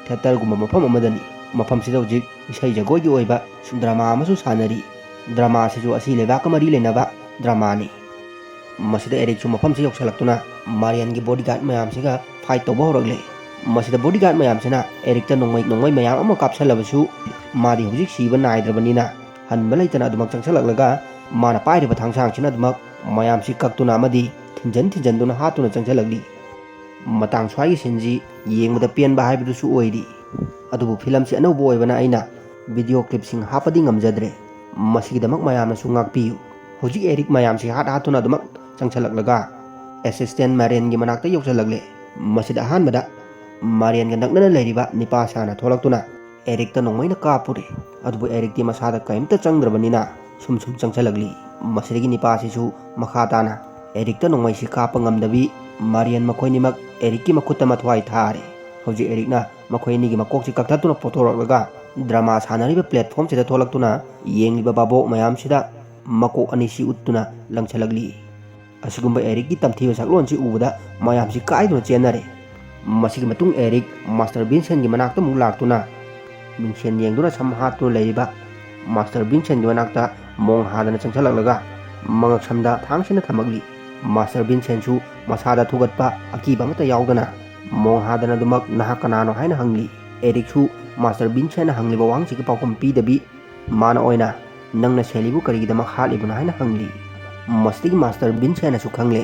ꯊꯤꯌꯦꯇꯔꯒꯨꯝꯕ ꯃꯐꯝ ꯑꯃꯗꯅꯤ꯫ ꯃꯐꯝꯁꯤꯗ ꯍꯧꯖꯤꯛ ꯏꯁꯩ ꯖꯒꯣꯏꯒꯤ ꯑꯣꯏꯕ ꯗ꯭ꯔꯃꯥ ꯑꯃꯁꯨ ꯁꯥꯟꯅꯔꯤ꯫ ꯗ꯭ꯔꯃꯥ ꯑꯁꯤꯁꯨ ꯑꯁꯤ ꯂꯩꯕꯥꯛꯀ ꯃꯔꯤ ꯂꯩꯅꯕ ꯗ꯭ꯔꯃꯥꯅꯤ꯫ ꯃꯁꯤꯗ ꯑꯦꯔꯤꯛꯁꯨ ꯃꯐꯝꯁꯤ ꯌꯧꯁꯤꯜꯂꯛꯇꯨꯅ ꯃꯥꯔꯤꯌꯟꯒꯤ ꯕꯣꯗꯤꯒꯥꯔꯗ ꯃꯌꯥꯝꯁꯤꯒ ꯐꯥꯏꯠ ꯇꯧꯕ ꯍꯧꯔꯛꯂꯦ꯫ ꯃꯁꯤꯗ ꯕꯣꯗꯤꯒꯥꯔꯗ ꯃꯌꯥꯝꯁꯤꯅ ꯑꯦꯔꯤꯛꯇ ꯅꯣꯡꯃꯩ ꯅꯣꯡꯃꯩ ꯃꯌꯥꯝ ꯑꯃ ꯀꯥꯞꯁꯜꯂꯕꯁꯨ ꯃꯥꯗꯤ ꯍꯧꯖꯤꯛ ꯁꯤꯕ ꯅꯥꯏꯗ꯭ꯔꯕꯅꯤꯅ ꯍꯟꯕ ꯂꯩꯇꯅ ꯑꯗꯨꯃꯛ ꯆꯪꯁꯤꯜꯂꯛꯂꯒ ꯃꯥꯅ ꯄꯥꯏꯔꯤꯕ ꯊꯥꯡꯁꯥꯡꯁꯤꯅ ꯑꯗꯨꯃꯛ ꯃꯌꯥꯝꯁꯤ ꯀꯛꯇꯨꯅ ꯑꯃꯗꯤ ꯊꯤꯟꯖꯟ ꯊꯤꯟꯖꯟꯗꯨꯅ ꯍꯥꯠꯇꯨꯅ ꯆꯪꯁꯤꯜꯂꯛꯂꯤ꯫ ꯃꯇꯥꯡ ꯁ꯭ꯋꯥꯏꯒꯤ ꯁꯤꯟꯁꯤ ꯌꯦꯡꯕꯗ ꯄꯦꯟꯕ ꯍꯥꯏꯕꯗꯨꯁꯨ ꯑꯣꯏꯔꯤ꯫ ꯑꯗꯨꯕꯨ ꯐꯤꯂꯝꯁꯤ ꯑꯅꯧꯕ ꯑꯣꯏꯕꯅ ꯑꯩꯅ ꯚꯤꯗꯤꯑꯣ ꯀ꯭ꯂꯤꯞꯁꯤꯡ ꯍꯥꯞꯄꯗꯤ ꯉꯝꯖꯗ꯭ꯔꯦ꯫ ꯃꯁꯤꯒꯤꯗꯃꯛ ꯃꯌꯥꯝꯅꯁꯨ ꯉꯥꯛꯄꯤꯌꯨ꯫ ꯍꯧꯖꯤꯛ ꯑꯦꯔꯤꯛ ꯃꯌꯥꯝꯁꯤ ꯍꯥꯠ ꯍꯥꯠꯇꯨꯅ ꯑꯗꯨꯃꯛ ꯆꯪꯁꯤꯜꯂꯛꯂꯒ ꯑꯦꯁꯤꯁꯇꯦꯟ ꯃꯥꯔꯦꯟꯒꯤ ꯃꯅꯥꯛꯇ ꯌꯧꯁꯤꯜꯂꯛꯂꯦ꯫ ꯃꯁꯤꯗ ꯑꯍꯥꯟꯕꯗ ꯃꯥꯔꯦꯟꯒ ꯅꯛꯅꯅ ꯂꯩꯔꯤꯕ ꯅꯤꯄꯥ ꯁꯥꯅ ꯊꯣꯛꯂꯛꯇꯨꯅ ꯑꯦꯔꯤꯛꯇ ꯅꯣꯡꯃꯩꯅ ꯀꯥꯞꯄꯨꯔꯦ꯫ ꯑꯗꯨꯕꯨ ꯑꯦꯔꯤꯛꯇꯤ ꯃꯁꯥꯗ ꯀꯔꯤꯝꯇ ꯆꯪꯗ꯭ꯔꯕꯅꯤꯅ ꯁꯨꯝ ꯁꯨꯝ ꯆꯪꯁꯤꯜꯂꯛꯂꯤ꯫ ꯃꯁꯤꯗꯒꯤ ꯅꯤꯄꯥꯁꯤꯁꯨ ꯃꯈꯥ ꯇꯥꯅ ꯑꯦꯔꯤꯛꯇ ꯅꯣꯡꯃꯩꯁꯤ ꯀꯥꯞꯄ ꯉꯝꯗꯕꯤ ꯃꯥꯔꯤꯌꯟ ꯃꯈꯣꯏꯅꯤꯃꯛ ꯑꯦꯔꯤꯛꯀꯤ ꯃꯈꯨꯠꯇ ꯃꯊ꯭ꯋꯥꯏ ꯊꯥꯔꯦ꯫ ꯍꯧꯖꯤꯛ ꯑꯦꯔꯤꯛꯅ ꯃꯈꯣꯏ ꯑꯅꯤꯒꯤ ꯃꯀꯣꯛꯁꯤ ꯀꯛꯊꯠꯇꯨꯅ ꯄꯨꯊꯣꯔꯛꯂꯒ ꯗ꯭ꯔꯃꯥ ꯁꯥꯟꯅꯔꯤꯕ ꯄ꯭ꯂꯦꯠꯐꯣꯝꯁꯤꯗ ꯊꯣꯛꯂꯛꯇꯨꯅ ꯌꯦꯡꯂꯤꯕ ꯚꯥꯕꯣꯛ ꯃꯌꯥꯝꯁꯤꯗ ꯃꯀꯣꯛ ꯑꯅꯤꯁꯤ ꯎꯠꯇꯨꯅ ꯂꯪꯁꯤꯜꯂꯛꯂꯤ꯫ ꯑꯁꯤꯒꯨꯝꯕ ꯑꯦꯔꯤꯛꯀꯤ ꯇꯝꯊꯤꯕ ꯁꯛꯂꯣꯟꯁꯤ ꯎꯕꯗ ꯃꯌꯥꯝꯁꯤ ꯀꯥꯏꯗꯨꯅ ꯆꯦꯟꯅꯔꯦ꯫ ꯃꯁꯤꯒꯤ ꯃꯇꯨꯡ ꯑꯦꯔꯤꯛ ꯃꯥꯁꯇꯔ ꯚꯤꯟꯁꯦꯟꯒꯤ ꯃꯅꯥꯛꯇ ꯑꯃꯨꯛ ꯂꯥꯛꯇꯨꯅ ꯃꯤꯡꯁꯦꯟ ꯌꯦꯡꯗꯨꯅ ꯁꯝ ꯍꯥꯠꯇꯨꯅ ꯂꯩꯔꯤꯕ ꯃꯥꯁꯇꯔ ꯚꯤꯟꯁꯦꯟꯒꯤ ꯃꯅꯥꯛꯇ ꯃꯣꯡ ꯍꯥꯗꯅ ꯆꯪꯁꯤꯜꯂꯛꯂꯒ ꯃꯉꯛꯁꯝꯗ ꯊꯥꯡꯁꯤꯅ ꯊꯝꯃꯛꯂꯤ꯫ ꯃꯥꯁꯇꯔ ꯚꯤꯟꯁꯦꯟꯁꯨ ꯃꯁꯥꯗ ꯊꯨꯒꯠꯄ ꯑꯀꯤꯕ ꯑꯃꯠꯇ ꯌꯥꯎꯗꯅ ꯃꯣꯡ ꯍꯥꯗꯅ ꯑꯗꯨꯃꯛ "ꯅꯍꯥꯛ ꯀꯅꯥꯅꯣ?" ꯍꯥꯏꯅ ꯍꯪꯂꯤ꯫ ꯑꯦꯔꯤꯛꯁꯨ ꯃꯥꯁꯇꯔ ꯚꯤꯟꯁꯦꯟꯅ ꯍꯪꯂꯤꯕ ꯋꯥꯍꯪꯁꯤꯒꯤ ꯄꯥꯎꯈꯨꯝ ꯄꯤꯗꯕꯤ ꯃꯥꯅ ꯑꯣꯏꯅ "ꯅꯪꯅ ꯁꯦꯂꯤꯕꯨ ꯀꯔꯤꯒꯤꯗꯃꯛ ꯍꯥꯠꯂꯤꯕꯅꯣ?" ꯍꯥꯏꯅ ꯍꯪꯂꯤ꯫ ꯃꯁꯤꯗꯒꯤ ꯃꯥꯁꯇꯔ ꯚꯤꯟꯁꯦꯟꯅꯁꯨ ꯈꯪꯂꯦ,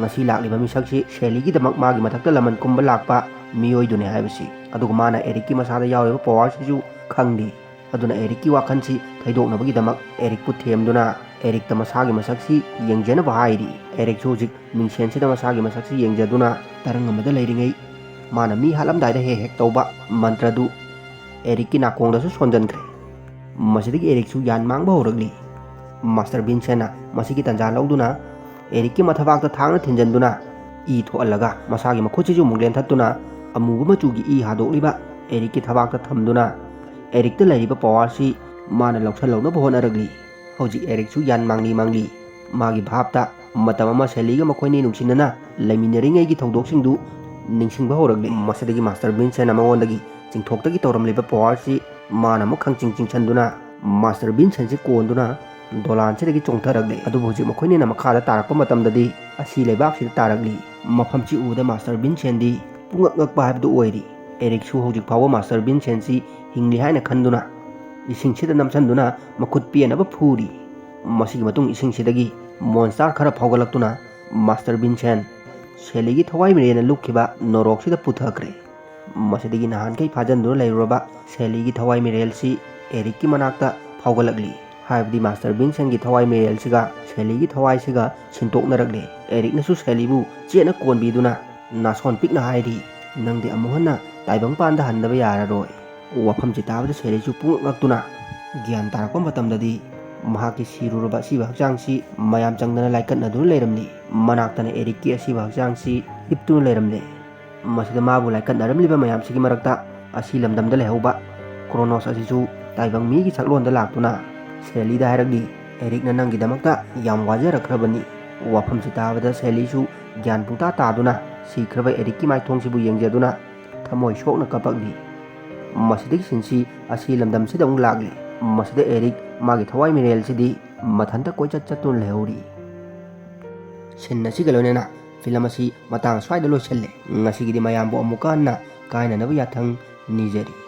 ꯉꯁꯤ ꯂꯥꯛꯂꯤꯕ ꯃꯤꯁꯛꯁꯤ ꯁꯦꯂꯤꯒꯤꯗꯃꯛ ꯃꯥꯒꯤ ꯃꯊꯛꯇ ꯂꯃꯟ ꯀꯨꯝꯕ ꯂꯥꯛꯄ ꯃꯤꯑꯣꯏꯗꯨꯅꯤ ꯍꯥꯏꯕꯁꯤ꯫ ꯑꯗꯨꯒ ꯃꯥꯅ ꯑꯦꯔꯤꯛꯀꯤ ꯃꯁꯥꯗ ꯌꯥꯎꯔꯤꯕ ꯄꯋꯥꯔꯁꯤꯁꯨ ꯈꯪꯂꯤ꯫ ꯑꯗꯨꯅ ꯑꯦꯔꯤꯛꯀꯤ ꯋꯥꯈꯜꯁꯤ ꯊꯩꯗꯣꯛꯅꯕꯒꯤꯗꯃꯛ ꯑꯦꯔꯤꯛꯄꯨ ꯊꯦꯝꯗꯨꯅ ꯑꯦꯔꯤꯛꯇ ꯃꯁꯥꯒꯤ ꯃꯁꯛꯁꯤ ꯌꯦꯡꯖꯅꯕ ꯍꯥꯏꯔꯤ꯫ ꯑꯦꯔꯤꯛꯁꯨ ꯍꯧꯖꯤꯛ ꯃꯤꯡꯁꯦꯟꯁꯤꯗ ꯃꯁꯥꯒꯤ ꯃꯁꯛꯁꯤ ꯌꯦꯡꯖꯗꯨꯅ ꯇꯔꯪ ꯑꯃꯗ ꯂꯩꯔꯤꯉꯩ ꯃꯥꯅ ꯃꯤ ꯍꯥꯠꯂꯝꯗꯥꯏꯗ ꯍꯦꯛ ꯍꯦꯛ ꯇꯧꯕ ꯃꯟꯇ꯭ꯔꯗꯨ ꯑꯦꯔꯤꯛꯀꯤ ꯅꯥꯀꯣꯡꯗꯁꯨ ꯁꯣꯟꯖꯟꯈ꯭ꯔꯦ꯫ ꯃꯁꯤꯗꯒꯤ ꯑꯦꯔꯤꯛꯁꯨ ꯌꯥꯟ ꯃꯥꯡꯕ ꯍꯧꯔꯛꯂꯤ꯫ ꯃꯥꯁꯇꯔ ꯚꯤꯟꯁꯦꯟꯅ ꯃꯁꯤꯒꯤ ꯇꯟꯖꯥ ꯂꯧꯗꯨꯅ ꯑꯦꯔꯤꯛꯀꯤ ꯃꯊꯕꯥꯛꯇ ꯊꯥꯡꯅ ꯊꯤꯟꯖꯟꯗꯨꯅ ꯏ ꯊꯣꯛꯍꯜꯂꯒ ꯃꯁꯥꯒꯤ ꯃꯈꯨꯠꯁꯤꯁꯨ ꯑꯃꯨꯛ ꯂꯦꯟꯊꯠꯇꯨꯅ ꯑꯃꯨꯕ ꯃꯆꯨꯒꯤ ꯏ ꯍꯥꯗꯣꯛꯂꯤꯕ ꯑꯦꯔꯤꯛꯀꯤ ꯊꯕꯥꯛꯇ ꯊꯝꯗꯨꯅ ꯑꯦꯔꯤꯛꯇ ꯂꯩꯔꯤꯕ ꯄꯋꯥꯔꯁꯤ ꯃꯥꯅ ꯂꯧꯁꯜꯍꯧꯅꯕ ꯍꯣꯠꯅꯔꯛꯂꯤ꯫ ꯍꯧꯖꯤꯛ ꯑꯦꯔꯤꯛꯁꯨ ꯌꯥꯟ ꯃꯥꯡꯂꯤ ꯃꯥꯡꯂꯤ꯫ ꯃꯥꯒꯤ ꯚꯥꯞꯇ ꯃꯇꯝ ꯑꯃ ꯁꯦꯂꯤꯒ ꯃꯈꯣꯏꯅꯤ ꯅꯨꯡꯁꯤꯅꯅ ꯂꯩꯃꯤꯟꯅꯔꯤꯉꯩꯒꯤ ꯊꯧꯗꯣꯛꯁꯤꯡꯗꯨ ꯅꯤꯡꯁꯤꯡꯕ ꯍꯧꯔꯛꯂꯤ꯫ ꯃꯁꯤꯗꯒꯤ ꯃꯥꯁꯇꯔ ꯚꯤꯟꯁꯦꯟꯅ ꯃꯉꯣꯟꯗꯒꯤ ꯆꯤꯡꯊꯣꯛꯇꯒꯤ ꯇꯧꯔꯝꯂꯤꯕ ꯄꯋꯥꯔꯁꯤ ꯃꯥꯅ ꯑꯃꯨꯛ ꯈꯪꯆꯤꯡ ꯆꯤꯡꯁꯤꯟꯗꯨꯅ ꯃꯥꯁꯇꯔ ꯚꯤꯟꯁꯦꯟꯁꯤ ꯀꯣꯟꯗꯨꯅ ꯗꯣꯂꯥꯟꯁꯤꯗꯒꯤ ꯆꯣꯡꯊꯔꯛꯂꯦ꯫ ꯑꯗꯨꯕꯨ ꯍꯧꯖꯤꯛ ꯃꯈꯣꯏꯅꯤꯅ ꯃꯈꯥꯗ ꯇꯥꯔꯛꯄ ꯃꯇꯝꯗꯗꯤ ꯑꯁꯤ ꯂꯩꯕꯥꯛꯁꯤꯗ ꯇꯥꯔꯛꯂꯤ꯫ ꯃꯐꯝꯁꯤ ꯎꯕꯗ ꯃꯥꯁꯇꯔ ꯚꯤꯟꯁꯦꯟꯗꯤ ꯄꯨꯡꯉꯛ ꯉꯛꯄ ꯍꯥꯏꯕꯗꯨ ꯑꯣꯏꯔꯤ꯫ ꯑꯦꯔꯤꯛꯁꯨ ꯍꯧꯖꯤꯛ ꯐꯥꯎꯕ ꯃꯥꯁꯇꯔ ꯚꯤꯟꯁꯦꯟꯁꯤ ꯍꯤꯡꯂꯤ ꯍꯥꯏꯅ ꯈꯟꯗꯨꯅ ꯏꯁꯤꯡꯁꯤꯗ ꯅꯝꯁꯤꯟꯗꯨꯅ ꯃꯈꯨꯠ ꯄꯦꯟꯅꯕ ꯐꯨꯔꯤ꯫ ꯃꯁꯤꯒꯤ ꯃꯇꯨꯡ ꯏꯁꯤꯡꯁꯤꯗꯒꯤ ꯃꯣꯟꯁꯇꯥꯔ ꯈꯔ ꯐꯥꯎꯒꯠꯂꯛꯇꯨꯅ ꯃꯥꯁꯇꯔ ꯚꯤꯟꯁꯦꯟ ꯁꯦꯂꯤꯒꯤ ꯊꯋꯥꯏ ꯃꯤꯔꯦꯜꯅ ꯂꯨꯞꯈꯤꯕ ꯅꯣꯔꯣꯛꯁꯤꯗ ꯄꯨꯊꯈ꯭ꯔꯦ꯫ ꯃꯁꯤꯗꯒꯤ ꯅꯍꯥꯟꯈꯩ ꯐꯥꯖꯤꯟꯗꯨꯅ ꯂꯩꯔꯨꯔꯕ ꯁꯦꯂꯤꯒꯤ ꯊꯋꯥꯏ ꯃꯤꯔꯦꯜꯁꯤ ꯑꯦꯔꯤꯛꯀꯤ ꯃꯅꯥꯛꯇ ꯐꯥꯎꯒꯠꯂꯛꯂꯤ꯫ ꯍꯥꯏꯕꯗꯤ ꯃꯥꯁꯇꯔ ꯚꯤꯟꯁꯦꯟꯒꯤ ꯊꯋꯥꯏ ꯃꯤꯔꯦꯜꯁꯤꯒ ꯁꯦꯂꯤꯒꯤ ꯊꯋꯥꯏꯁꯤꯒ ꯁꯤꯟꯇꯣꯛꯅꯔꯛꯂꯦ꯫ ꯑꯦꯔꯤꯛꯅꯁꯨ ꯁꯦꯂꯤꯕꯨ ꯆꯦꯠꯅ ꯀꯣꯟꯕꯤꯗꯨꯅ ꯅꯥꯁꯣꯟ ꯄꯤꯛꯅ ꯍꯥꯏꯔꯤ, "ꯅꯪꯗꯤ ꯑꯃꯨꯛ ꯍꯟꯅ ꯇꯥꯏꯕꯪꯄꯥꯟꯗ ꯍꯟꯗꯕ ꯌꯥꯔꯔꯣꯏ"꯫ ꯋꯥꯐꯝꯁꯤ ꯇꯥꯕꯗ ꯁꯦꯂꯤꯁꯨ ꯄꯨꯡꯉꯛ ꯉꯛꯇꯨꯅ ꯒ꯭ꯌꯥꯟ ꯇꯥꯔꯛꯄ ꯃꯇꯝꯗꯗꯤ ꯃꯍꯥꯛꯀꯤ ꯁꯤꯔꯨꯔꯕ ꯑꯁꯤꯕ ꯍꯛꯆꯥꯡꯁꯤ ꯃꯌꯥꯝ ꯆꯪꯗꯅ ꯂꯥꯏꯀꯠꯅꯗꯨꯅ ꯂꯩꯔꯝꯂꯤ꯫ ꯃꯅꯥꯛꯇꯅ ꯑꯦꯔꯤꯛꯀꯤ ꯑꯁꯤꯕ ꯍꯛꯆꯥꯡꯁꯤ ꯍꯤꯞꯇꯨꯅ ꯂꯩꯔꯝꯂꯦ꯫ ꯃꯁꯤꯗ ꯃꯥꯕꯨ ꯂꯥꯏꯀꯠꯅꯔꯝꯂꯤꯕ ꯃꯌꯥꯝꯁꯤꯒꯤ ꯃꯔꯛꯇ ꯑꯁꯤ ꯂꯝꯗꯝꯗ ꯂꯩꯍꯧꯕ ꯀ꯭ꯔꯣꯅꯣꯁ ꯑꯁꯤꯁꯨ ꯇꯥꯏꯕꯪ ꯃꯤꯒꯤ ꯁꯛꯂꯣꯟꯗ ꯂꯥꯛꯇꯨꯅ ꯁꯦꯂꯤꯗ ꯍꯥꯏꯔꯛꯂꯤ, "ꯑꯦꯔꯤꯛꯅ ꯅꯪꯒꯤꯗꯃꯛꯇ ꯌꯥꯝ ꯋꯥꯖꯔꯛꯈ꯭ꯔꯕꯅꯤ"꯫ ꯋꯥꯐꯝꯁꯤ ꯇꯥꯕꯗ ꯁꯦꯂꯤꯁꯨ ꯒ꯭ꯌꯥꯟ ꯄꯨꯡꯇꯥ ꯇꯥꯗꯨꯅ ꯁꯤꯈ꯭ꯔꯕ ꯑꯦꯔꯤꯛꯀꯤ ꯃꯥꯏꯊꯣꯡꯁꯤꯕꯨ ꯌꯦꯡꯖꯗꯨꯅ ꯊꯃꯣꯏ ꯁꯣꯛꯅ ꯀꯞꯄꯛꯂꯤ꯫ ꯃꯁꯤꯗꯒꯤ ꯁꯤꯟꯁꯤ ꯑꯁꯤ ꯂꯝꯗꯝꯁꯤꯗ ꯑꯃꯨꯛ ꯂꯥꯛꯂꯤ꯫ ꯃꯁꯤꯗ ꯑꯦꯔꯤꯛ ꯃꯥꯒꯤ ꯊꯋꯥꯏ ꯃꯤꯔꯦꯜꯁꯤꯗꯤ ꯃꯊꯟꯇ ꯀꯣꯏꯆꯠ ꯆꯠꯇꯨꯅ ꯂꯩꯍꯧꯔꯤ꯫ ꯁꯤꯟ ꯑꯁꯤꯒ ꯂꯣꯏꯅꯅ ꯐꯤꯂꯝ ꯑꯁꯤ ꯃꯇꯥꯡ ꯑꯁ꯭ꯋꯥꯏꯗ ꯂꯣꯏꯁꯤꯜꯂꯦ꯫ ꯉꯁꯤꯒꯤꯗꯤ ꯃꯌꯥꯝꯕꯨ ꯑꯃꯨꯛꯀ ꯍꯟꯅ ꯀꯥꯏꯅꯅꯕ ꯌꯥꯊꯪ ꯅꯤꯖꯔꯤ꯫